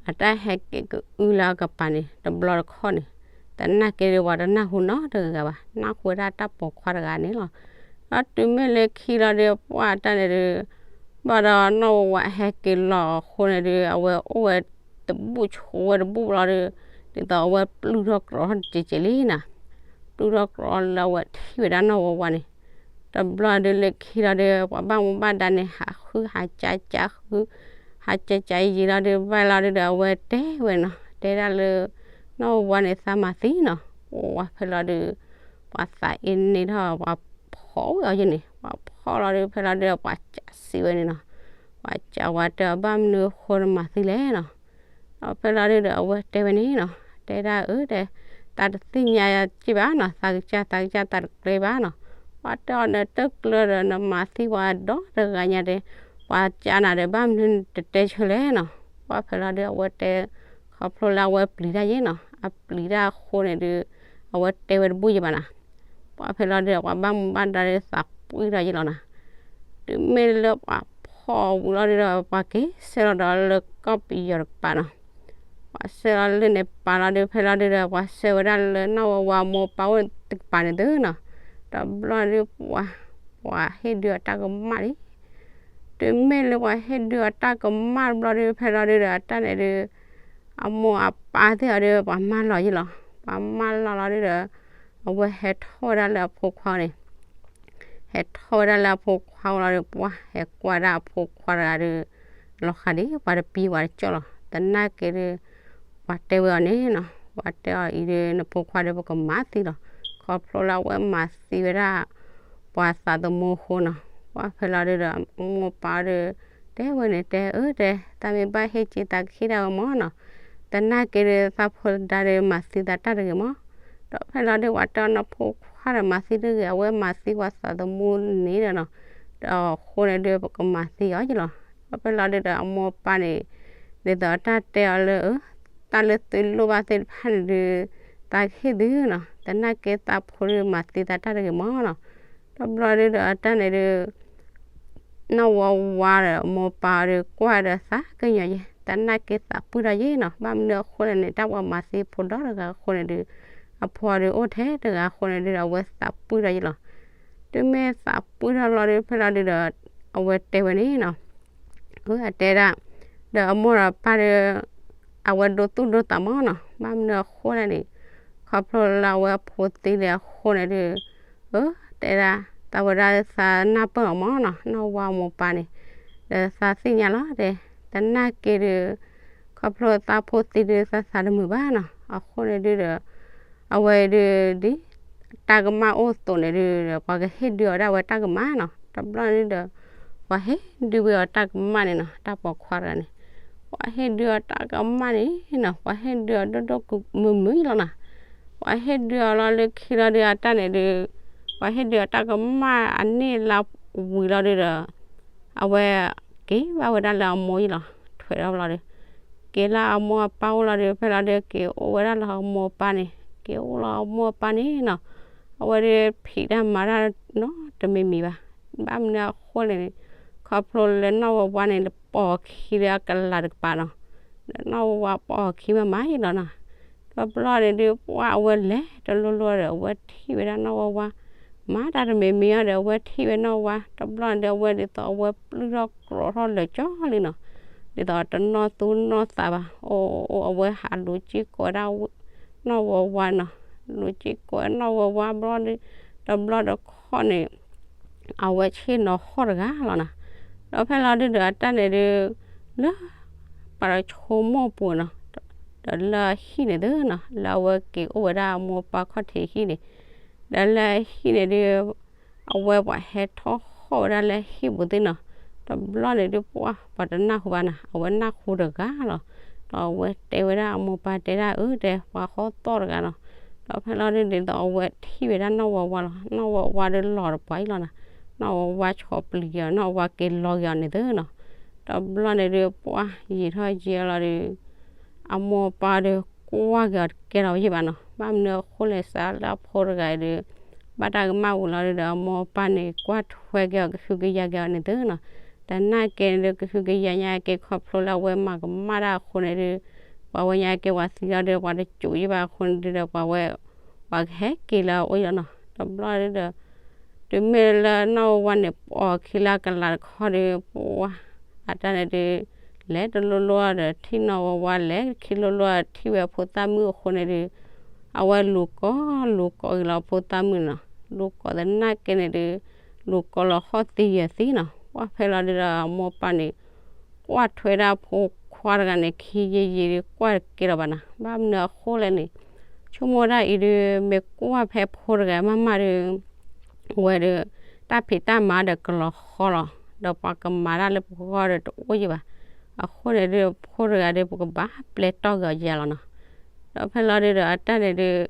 အတၢ်ဟဲက့ၤကအုလၢအကပၤန့ၣ် တဘျီတခီၣ်န့ၣ် သနာ်က့ဒု ပှၤတနၢ်ဟူနီတဂၤဘၣ်, နၢ်ဟူဝဲဒၣ်တၢ်ပိာ်ခွါတဂၤန့ၣ်လီၤ. ဒီးတုၤမ့ၢ်လၢခံလီၤဒု ပှၤတၢ်န့ၣ်ဒု ဘၣ်ဒီးနီၢ်ဝါဝါဟဲက့ၤလီၤအဃိန့ၣ်ဒု အဝဲအိၣ်ဝဲ တဘူၣ်ဆိဝဲတဘူၣ်လီၤဒီး, ဒ်သိးအဝဲပျုၢ်ထီၣ်ကြီထီၣ်တစဲးစဲးလံနီၤ, ပျုၢ်ထီၣ်ကြီလၢအဝဲထံၣ်ဝဲဒၣ်နီၢ်ဝါဝါန့ၣ်, တဘျီဒုးလၢခံလီၤဒီး ပှၤဘၣ်မူဘၣ်ဒါန့ၣ် ဟးဃုဟးကးကးဃု, ဟးကးကးယံာ်လီၤဒီး ဘၣ်လီၤဒုးဒီး အဝဲတဲဝဲနီၤ, တဲဒၣ်လၢ နီၢ်ဝါဝါန့ၣ်သးမၤသံနီၤ, ပှၤဖဲလီၤဒုး ပှၤသးအ့န့ၣ်ထီၣ် ပှၤဖီၣ်ဝဲအီၤယဲန့ၣ်, ပှၤဖီၣ်လီၤဒုး ဖဲလီၤဒုး ပှၤကးစံးဝဲန့ၣ်နီၤ, ပှၤကးဝဲတဲအီၤ ဘၣ်မနုၤအဃိနမၤသံလဲၣ်နီၤ, ဒီးဖဲလီၤဒုးဒီး အဝဲတဲဝဲန့ၣ်နီၤ, တဲဒၣ်အၢတဲ, သးတသ့ၣ်ညါက့ဘၣ်နီၤ, သးကစၢ်သးကစၢ်သးတကျဲဘၣ်နီၤ, ပှၤတဲအီၤ နတကျၢဒီး နမၤသံပှၤဒီတဂၤညါတဲ, ပှၤကးနၤဒီး ဘၣ်မနုၤနတတဲဆၢလဲၣ်နီၤ, ပှၤဖဲလီၤဒုး အဝဲတဲ ခီဖျိလၢအဝဲပျံၤတၢ်ယဲနီၤ, အပျံၤတၢ်အဃိန့ၣ်ဒုး အဝဲတဲဝဲတဘူၣ်ယဲဘၣ်နီၤ, ပှၤဖဲလီၤဒုး ပှၤဘၣ်မူဘၣ်ဒါဒုးသးပှံၢ်ထီၣ်ယဲလီၤနီၤ, တုၤမ့ၢ်လၢပှၤဖီၣ်ဝံၤလီၤဒုးဒီး ပှၤက့ၤဆှၢလီၤဒီးလၢကီၢ်ပယီၤတကပၤနီၤ, ပှၤဆှၢလီၤလၢန့ၣ်ပာ်လီၤဒုး ဖဲလီၤဒုးဒီး ပှၤဆှၢဝဲဒၣ်လၢနီၢ်ဝါဝါအမိၢ်အပၢ်အိၣ်တကပၤန့ၣ်သုနီၤ, တဘျီဒုးပှၤ ပှၤဟ့ၣ်ဒုးအတၢ်ကမၣ်လံ, တုၤမ့ၢ်လၢပှၤဟ့ၣ်ဒုးအတၢ်ကမၣ်တဘျီဒုး ဖဲလီၤဒုးဒီး အတၢ်န့ၣ်ဒုး အမိၢ်အပၢ်သ့ၣ်အီၤဒုး ပှၤမၢလီၤယဲလီၤ, ပှၤမၢလီၤလီၤဒုးဒီး အဝဲဟဲထီၣ်ဝဲဒၣ်လၢအဖိခွါန့ၣ် ဟဲထီၣ်ဝဲဒၣ်လၢအဖိခွါအိၣ်လီၤဒီး ပှၤဟဲကွၢ်ဒၣ်အဖိခွါတဂၤဒီး လီၤဃးဒံး ပှၤတပံၤဝဲတကၠီၢ်လီၤ, သနာ်က့ဒုး ပှၤတဲဝဲအီၤန့ၣ်နီၤ, ပှၤတဲအီၤအံၤဒုး နဖိခွါဒီးပကမၤသံလီၤ, ခီဖျိလၢအဝဲမၤသံဝဲဒၣ် ပှၤသးသမူအဃိနီၤ, ပှၤဖဲလီၤဒုးဒီး အမိၢ်အပၢ်ဒုး တဲဝဲန့ၣ်တဲ အၢတဲ သးမ့ၢ်ဘၣ်ဟ့ၣ်က့ၤသးကဟ့ၣ်ဒၣ်ဝဲမၢ်နီၤ, သနာ်က့ဒုး သးဖိဒါဒုးမၤသံသးတၢ်တဂ့ၤမၢ်, ဒီးဖဲလီၤဒုး ပှၤတဲအီၤ နဖိခွါဒီးမၤသံတဂ့ၤ အဝဲမၤသံပှၤသးသမူန့ၣ်ဒီးနီၤ, ဒီးအဃိန့ၣ်ဒုး ပကမၤသံအီၤယဲလီၤ, ဒီးဖဲလီၤဒုးဒီး အမိၢ်အပၢ်န့ၣ် ဒ်သိးအတၢ်တဲအီၤလၢ တၢ်လၢသုလိၣ်ဘၣ်သ့ၣ်တဖၣ်န့ၣ်ဒုး သးကဟ့ၣ်သုနီၤ, သနာ်က့သးဖိဒုးမၤသံသးတၢ်တဂ့ၤမၢ်နီၤ, ဒီးဘျီဒုးဒီးအတၢ်န့ၣ်ဒုး နီၢ်ဝါဝါဒီးအမိၢ်အပၢ်အီၤဒုး ကွၢ်ဒီးသးကညီၤယဲ သနာ်က့သးပှံၢ်ထီၣ်ယဲနီၤ, ဘၣ်မနုၤအဃိလဲၣ်န့ၣ် တၢ်ပှၤမၤသံဖိဒီတဂၤအဃိန့ၣ်ဒုး အဖိအီၤဒုးအိၣ်ထဲတဂၤအဃိန့ၣ်ဒုး အဝဲသးပှံၢ်ထီၣ်ယဲလီၤ, တုၤမ့ၢ်သးပှံၢ်ထီၣ်လီၤဒုး ဖဲလီၤဒုးဒီး အဝဲတဲဝဲန့ၣ်နီၤ အတဲဒၣ် ဒီးအမိၢ်ဒီးပၢ်ဒီး အဝဲဒိသူၣ်ဒိသးမၢ်နီၤ, ဘၣ်မနုၤအဃိလဲၣ်န့ၣ် ခီဖျိလၢအဝဲအဖိသံလံအဃိန့ၣ်ဒုး အတဲဒၣ် သးဝဲဒၣ်သးနၢ်ပၢၢ်အီၤမၢ်နီၤ, နီၢ်ဝါမိၢ်ပၢ်န့ၣ် ဒီးသးသ့ၣ်ညါလီၤတဲ, သနာ်က့ဒုး ခီဖျိသးဖိသံဒုး သးသးတမုာ်ဘၣ်နီၤ, အဃိန့ၣ်ဒုးဒီး အဝဲဒုး ဒ်တၢ်ကမၣ်အိၣ်အသိးန့ၣ်ဒုးဒီး ပှၤကဟ့ၣ်ဒုးအီၤဒၣ်ဝဲတၢ်ကမၣ်နီၤ, တဘျီန့ၣ်ဒုးဒီး ပှၤဟ့ၣ်ဒုးဝဲအီၤတၢ်ကမၣ်န့ၣ်နီၤ, တၢ်ပိာ်ခွါတဂၤန့ၣ် ပှၤဟ့ၣ်ဒုးအီၤတၢ်ကမၣ်န့ၣ်နီၤ, ပှၤဟ့ၣ်ဒုးအီၤဒိၣ်ဒိၣ်မုၢ်မုၢ်လီၤနီၤ, ပှၤဟ့ၣ်ဒုးအီၤလီၤလၢခံလီၤဒုးအတၢ်န့ၣ်ဒုး ပှၤဟ့ၣ်ဒုးအီၤတၢ်ကမၣ်အန့ၢ်လၢဝံၤလီၤဒုးဒီး အဝဲက့ၤဘၣ်ဝဲဒၣ်လၢအမိၢ်ယဲလီၤ, ထွဲးထီၣ်ဘျီဒီး က့ၤလၢအမိၢ်အပၢ်အိၣ်လီၤဒီး ဖဲလီၤဒုးက့ၤအိၣ်ဝဲဒၣ်လၢအမိၢ်အပၢ်န့ၣ်, က့ၤအိၣ်လၢအမိၢ်အပၢ်န့ၣ်နီၤ, အဝဲဒုးဖံးတၢ်မၤတၢ်နီတမံၤမံၤဘၣ်, ဘၣ်မနုၤအဃိလဲၣ်န့ၣ် ခီဖျိလၢနီၢ်ဝါဝါန့ၣ် ပိာ်အခံလၢအကလၤတကပၤနီၤ, ဒီးနီၢ်ဝါဝါပိာ်အခံမၤမၤယဲလီၤနီၤ, တဘျီန့ၣ်ဒုး ပှၤအဝဲလဲၤတလိၤလိၤဒီး အဝဲထံၣ်ဝဲဒၣ်နီၢ်ဝါဝါ မၤတၢ်တမံၤမံၤအီၤဒီး အဝဲထံၣ်ဝဲနီၢ်ဝါ, တဘျီန့ၣ်ဒုး အဝဲဒ်သိးအဝဲပျုၢ်ထီၣ်ကြီထီၣ်လၢာ်ကၠီလံနီၤ, ဒ်သိးတနီၢ်သူၣ်နီၢ်သးဘၣ်, အိၣ်အိၣ်အဝဲဟးလူၤက့ၤကိးဝဲဒၣ် နီၢ်ဝါဝါနီၤ, လူၤက့ၤကိးနီၢ်ဝါဝါဘျီဒုး, တဘျီတခီၣ်န့ၣ် အဝဲဆ့ၣ်နီၤဟီၣ်တဂၤလီၤနီၤ, ဒီးဖဲလီၤဒုးဒီးအတၢ်န့ၣ်ဒုး လၢ ပှၤတဆိကမိၣ်ပူၤနီၤ, ဒီးလၢဟံၣ်န့ၣ်သုနီၤ လၢအဝဲက့ၤအိၣ်ဝဲဒၣ်အမိၢ်အပၢ်ခီၣ်ထံးဟံၣ်န့ၣ်, ဒီးလၢဟံၣ်န့ၣ်ဒုး အဝဲပှၤဟဲထီၣ်ဟီၣ်ဝဲဒၣ်လၢဟံၣ်ပူၤသ့ၣ်နီၤ, တဘျီန့ၣ်ဒုး ပှၤပှၤတနၢ်ဟူဘၣ်နီၤ အဝဲနၢ်ဟူတဂၤလီၤ, ဒီးအဝဲတဲဝဲဒၣ်အမိၢ်ပၢ်တဲဒၣ်အၢတဲ ပှၤဟီၣ်သီၣ်တဂၤနီၤ, ဒီးဖဲလီၤဒုးဒ်သိးအဝဲထံၣ်ဝဲဒၣ်နီၢ်ဝါဝါလီၤ, နီၢ်ဝါဝါဒုးလီၤတပှၤအံၤလီၤနီၤ, နီၢ်ဝါဝါဆီၣ်ပျံၤက့ၤအီၤ နီၢ်ဝါဝါက့ၤလီၤက့ၤအီၤန့ၣ်သုနီၤ, တဘျီန့ၣ်ဒုး ပှၤယံာ်ထီၣ်ယံာ်အီၤလီၤဒုး အမိၢ်အပၢ်ဒီး ကွၢ်က့ၤအီၤတကဲလီၤဝဲယဲၢ်ဘၣ်နီၤ, ဘၣ်မနုၤအဃိလဲၣ် စးလၢအဖိတဂၤအံၤဒီး ဘၣ်တၢ်ကမၣ်ဝံၤလီၤဒုးဒီး အမိၢ်အပၢ်န့ၣ် ကွၢ်ထွဲက့ၤအီၤ ကဟုကယာ်က့ၤအီၤန့ၣ်သုနီၤ, တနာ်က့န့ၣ်ဒုး ကဟုကယာ်ညါက့ၤ ခီဖျိလၢအဝဲမၤကမၣ်တၢ်အဃိန့ၣ်ဒုး ပှၤဝဲညါက့ၤ ပှၤသံလီၤဒုး ပှၤတစူးယဲၢ်ဘၣ်အဃိန့ၣ်ဒုးဒီး ပှၤဝဲ ပှၤကဟဲက့ၤလၢအအိၣ်ယဲၢ်နီၤ, တဘျီဒုးဒီး တုၤမ့ၢ်လၢနီၢ်ဝါဝါန့ၣ် ပိာ်အခံလၢအကလၤတခီဒီး ပှၤ အတၢ်န့ၣ်ဒုး လဲၤတလိၣ်လိၣ်ဒီးထံၣ်နီၢ်ဝါဝါ လဲၤခံလိၣ်လိၣ်ထံၣ်ဝဲအဖိသၣ်မုၣ်အဃိန့ၣ်ဒုး အဝဲလူၤကိးလူၤကိးဂ့ၤလီၤအဖိသၣ်မုၣ်နီၤ. လူၤကိးသနာ်က့န့ၣ်ဒုး လူၤကိးလီၤဃီၣ်သံယဲၢ်သံနီၤ. ပှၢ်ဖဲလီၤဒုးဒီးအမိၢ်ပၢ်န့ၣ် ကွၢ်ထွဲဒၣ်ဖိခွါတဂၤန့ၣ် ခံယံာ်ယံာ်ဒီးကွၢ်တကဲလီၤဘၣ်နီၤ. ဘၣ်မနုၤအဃိလဲၣ်န့ၣ် ဆိကမိၣ်ဒၣ်အံၤဒုး မ့ၢ်ကွၢ်ဖဲဖိတဂၤမးမးဒီး ဝဲဒီး တၢ်ဖံးတၢ်မၤဒီးကလီၤဃီလီၤ. ဒီးပှၤကမၤတၢ်လၢပဂီၢ်ဒီးတအိၣ်ယံၤဘၣ်. အဃိန့ၣ်ဒုး ဖိတဂၤဒီး ပကဘၣ်ပျဲတီၢ်က့ၤအီၤယဲလီၤနီၤ. ဒီးဖဲလီၤဒုးဒီးအတၢ်န့ၣ်ဒုး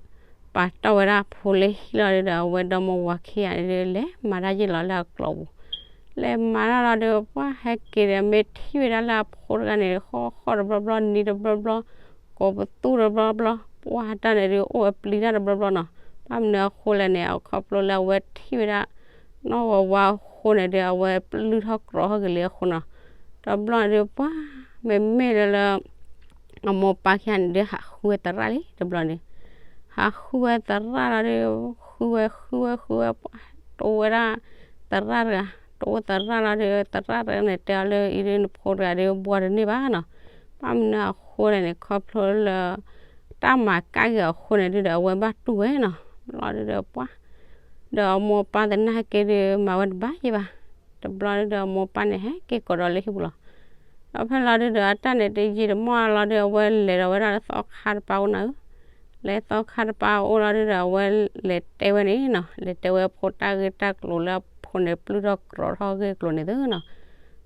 ပာ်တီၢ်ဝဲဒၣ်ဖိလၢဟံၣ်လီၤဒုးဒီး အဝဲဒီမါဝၤခံဂၤန့ၣ်ဒုး လဲၤမၤတၢ်ယံာ်လီၤလၢအကျိၤပူၤ လဲၤမၤတၢ်လီၤဒီး ပှၢ်ဟဲက့ၤဒီး မ့ၢ်ထံၣ်ဝဲဒၣ်လၢအဖိတဂၤန့ၣ် ဟီၣ်ဟီၣ်တဘျီဘျီ နံၤတဘျီဘျီ ကိးပသူတဘျီဘျီ ပှၢ်တၢ်န့ၣ်ဒုး အိၣ်ဝဲပျံၤတၢ်တဘျီဘျီနီၤ. ဘၣ်မနုၤအဃိလဲၣ်န့ၣ် အခီဖျိလၢအဝဲထံၣ်ဝဲဒၣ် နီၢ်ဝါဝါအဃိန့ၣ်ဒုး အဝဲပျုၢ်ထီၣ်ကြီထီၣ်က့ၤလံအဃိနီၤ. တဘျီန့ၣ်ဒုး ပှၢ် မ့မ့ၢ်လၢလၢ အမိၢ်ပၢ်ခံဂၤန့ၣ်ဒုး ဟးဃုဝဲသရၣ်လံတဘျီန့ၣ် ဟးဃုဝဲသရၣ်လီၤဒီး ဃုဝဲဃုဝဲဃုဝဲ ပှၢ် တအိၣ်ဝဲဒၣ်သရၣ်တဂၤ တအိၣ်သရၣ်လီၤဒီး သရၣ်တဂၤန့ၣ် တဲအီၤလၢအံၤဒုး နဖိတဂၤဒီး ဘှီတန့ၢ်ဘၣ်နီၤ. ဘၣ်မနုၤအဃိလဲၣ်န့ၣ် ခီဖျိလၢ တၢ်မၤကၣ်က့ၤအီၤအဃိန့ၣ်ဒုးဒီး အဝဲဘၣ်တူၢ်ဝဲနီၤ. ဘျီဒုးဒီးပှၢ် ဒီးအမိၢ်ပၢ်သနာ်က့ဒုး မၤဝဲတဘၣ်ယံၤဘၣ်. တဘျီဒုးဒီးအမိၢ်ပၢ်န့ၣ် ဟဲက့ၤကိးဒီးလၢဟံၣ်ပူၤလီၤ. ဒီးဖဲလီၤဒုးဒီးအတၢ်န့ၣ်တယံာ်တမီၢ်လီၤဒီး အဝဲလဲၤဒီးဝဲဒၣ်လၢသီခါတပၤအိၣ်နၤဧၢ လဲၤသီခါတပၤအိၣ်လီၤဒုးဒီး အဝဲလဲၤတဲဝဲန့ၣ်နီၤ လဲၤတဲဝဲဖိတၢ်ဂ့ၢ်တၢ်ကျိၤလၢအဖိန့ၣ် ပျုၢ်ထီၣ်ကြီထီၣ်ဂ့ၢ်ကျိၤန့ၣ်သုနီၤ.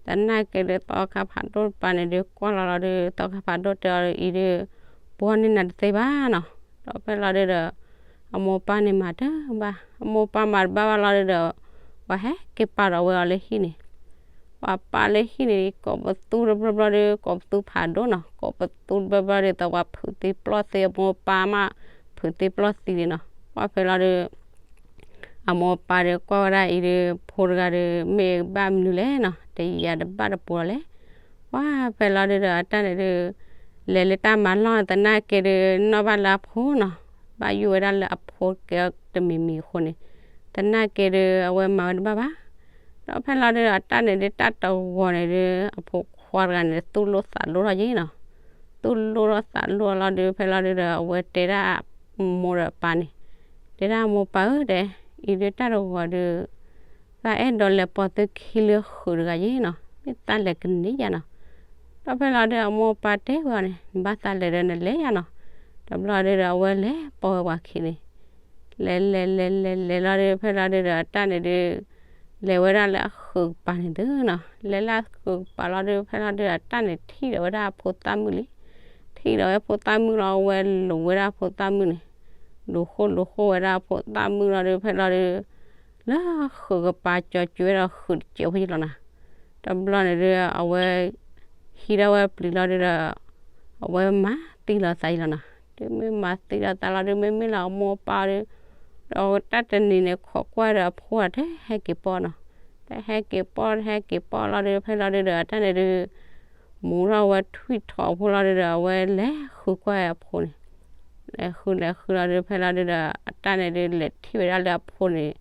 သနာ်က့ဒုး သီခါဖးဒိၣ်တပၤန့ၣ်ဒုး ကွၢ်လီၤလီၤဒုး သီခါဖးဒိၣ်တဲအီၤအံၤဒုး ဘှီန့ၢ်နၤတသ့ဘၣ်နီၤ. ဒီးဖဲလီၤဒုးဒီး အမိၢ်ပၢ်န့ၣ်မၤတဘၣ် အမိၢ်ပၢ်မၤတဘၣ်ဘၣ်လီၤဒုးဒီး ပှၤဟဲက့ၤပာ်ဒီးဝဲအီၤလၢဟံၣ်န့ၣ် ပှၤပာ်လၢဟံၣ်န့ၣ် ကိးပသူတဘျီဘျီဒီး ကိးပသူဖးဒိၣ်နီၤ ကိးပသူတဘျီဘျီဒီး သးပှၤဖုးသံပျီၢ်သံ အမိၢ်ပၢ်မး ဖုးသံပျီၢ်သံန့ၣ်နီၤ. ပှၢ်ဖဲလီၤဒုး အမိၢ်ပၢ်ဒီးကွၢ်ဝဲဒၣ်အံၤဒီး ဖိတဂၤဒီး မ့ၢ်ဘၣ်မနုၤလဲၣ်နီၤ တယံာ်တဘၣ်တပူၤလီၤလဲၣ်. ပှၢ်ဖဲလီၤဒုးဒီး အတၢ်န့ၣ်ဒုး လဲၤလၢတၢ်မၤလီၢ်သနာ်က့ဒုး နီၣ်ဘၣ်လၢအဖိနီၤ ဘၣ်ယိၣ်ဝဲဒၣ်လၢအဖိကဲအီၤတမံၤမံၤအဃိန့ၣ် သနာ်က့ဒုး အဝဲမၤဝဲတဘၣ်ဘၣ်. ဒီးဖဲလီၤဒုးဒီး အတၢ်န့ၣ်ဒုး တၢ်တဂီၤန့ၣ်ဒုး အဖိခွါတဂၤန့ၣ် သူၣ်လိၣ်သးလိၣ်ထီၣ်ယဲနီၤ. သူၣ်လိၣ်ထီၣ်သးလိၣ်လီၤဒုး ဖဲလီၤဒုးဒီး အဝဲတဲဒၣ်အမိၢ်ဒီးအပၢ်န့ၣ် တဲဒၣ်အမိၢ်ပၢ်ဧၢတဲ အံၤဒုးတၢ်တဂီၤဒုး သးအဲၣ်ဒိးလဲၤပိာ်သုခံလၢဃုာ်တဂၤယဲနီၤ မ့ၢ်သးလဲၤကန့ၢ်ယၤနီၤ. ဒီးဖဲလီၤဒုးအမိၢ်ပၢ်တဲဝဲအီၤန့ၣ် နဘၣ်သးလဲၤဒီးနလဲၤယၤနီၤ. တဘျီဒုးဒီး အဝဲလဲၤပိာ်ဝဲပှၤခံန့ၣ် လဲၤလဲၤလဲၤလဲၤလဲၤလီၤဒုး ဖဲလီၤဒုးဒီး အတၢ်န့ၣ်ဒုး လဲၤဝဲဒၣ်လၢအဃုာ်ကပၤန့ၣ်သုနီၤ. လဲၤလၢအဃုာ်ကပၤလီၤဒုး ဖဲလီၤဒုး အတၢ်န့ၣ်ထံၣ်ဒီးဝဲဒၣ်အဖိသၣ်မုၣ်လံ. ထံၣ်ဒီးဝဲဖိသၣ်မုၣ်လီၤ အဝဲလူၤဝဲဒၣ်အဖိသၣ်မုၣ်န့ၣ် လူၤဃိလူၤဃိဝဲဒၣ်အဖိသၣ်မုၣ်လီၤဒုး ဖဲလီၤဒုး လၢအဃုာ်ကပၤကၠီၤကွံာ်ဝဲဒီးဃုာ်တစဲးဖိယံၤလီၤနီၤ. တဘျီန့ၣ်ဒုး အဝဲ ဟံးထီၣ်ဝဲပျံၤလီၤဒုးဒီး အဝဲမၤသံလီၤသးယံၤလီၤနီၤ. တုၤမ့ၢ်မၤသံလီၤသးလီၤဒုး မ့မ့ၢ်လၢအမိၢ်အပၢ်ဒုး ဒီးတၢ်တနံၤန့ၣ် ခိးကွၢ်ဒီးအဖိတဟဲက့ၤပိာ်နီၤ. တဟဲက့ၤပိာ် တဟဲက့ၤပိာ်လီၤဒုး ဖဲလီၤဒုးဒီး အတၢ်န့ၣ်ဒုး မူထီၣ်ဝဲထွံၣ်ထီၣ်အဖိလီၤဒုးဒီး အဝဲလဲၤဃုကွၢ်အဖိန့ၣ် လဲၤဃုလဲၤဃုလီၤဒုး ဖဲလီၤဒုးဒီး အတၢ်န့ၣ်ဒုး လဲၤထံၣ်ဝဲဒၣ်လၢအဖိန့ၣ်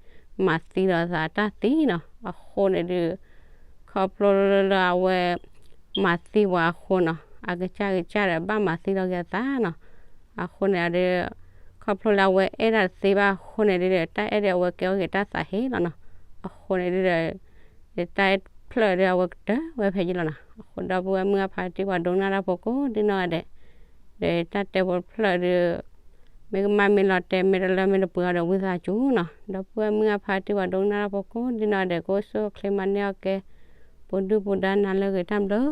မၤသံလီၤသးတၢ်သံနီၤ. အဃိန့ၣ်ဒုး ခီဖျိလၢအဝဲ မၤသံဝဲအဃိနီၤ အကစၢ်ကစၢ်ဒီး ဘၣ်မၤသံလီၤက့ၤအသးနီၤ. အဃိန့ၣ်ဒုး ခီဖျိလၢအဝဲအဲၣ်တၢ်တသ့ဘၣ်အဃိန့ၣ်ဒုး တၢ်အဲၣ်ဒုး အဝဲကဲထီၣ်က့ၤတၢ်သးဟ့လီၤနီၤ. အဃိန့ၣ်ဒုးဒီး တၢ်အဲၣ်ဖျၢၣ်ဒုး အဝဲကတၢၢ်ဝဲဖဲယံၤလီၤနီၤ. အဃိဒီပုၢ်ဝဲၢ်မုၢ်အဖါတံၢ်ပှၤဒိကနၣ်တၢ်ဖိကိးဒ်နီၢ်ဂၤဒဲး ဒီးတၢ်တဲဖိတဖျၢၣ်ဒုး မ့ၢ်ကမၣ်မ့ၢ်လီၤတဲာ် မ့ၢ်တလၢမ့ၢ်တပှဲၤအီၤဒီး ဝံသးစူၤနီၤ. ဒီပုၢ်ဝဲၢ်မုၢ်အဖါတံၢ်ပှၤဒိကနၣ်တၢ်ဖိကိးဒ်နီၢ်ဂၤဒဲး ကအိၣ်ဆူၣ်အိၣ်ချ့မၤန့ၢ်အီၣ်ကဲ ပူၤဒုၣ်ပူၤဒါနၤလၢအဂ့ၤ တၢ်ဘျုး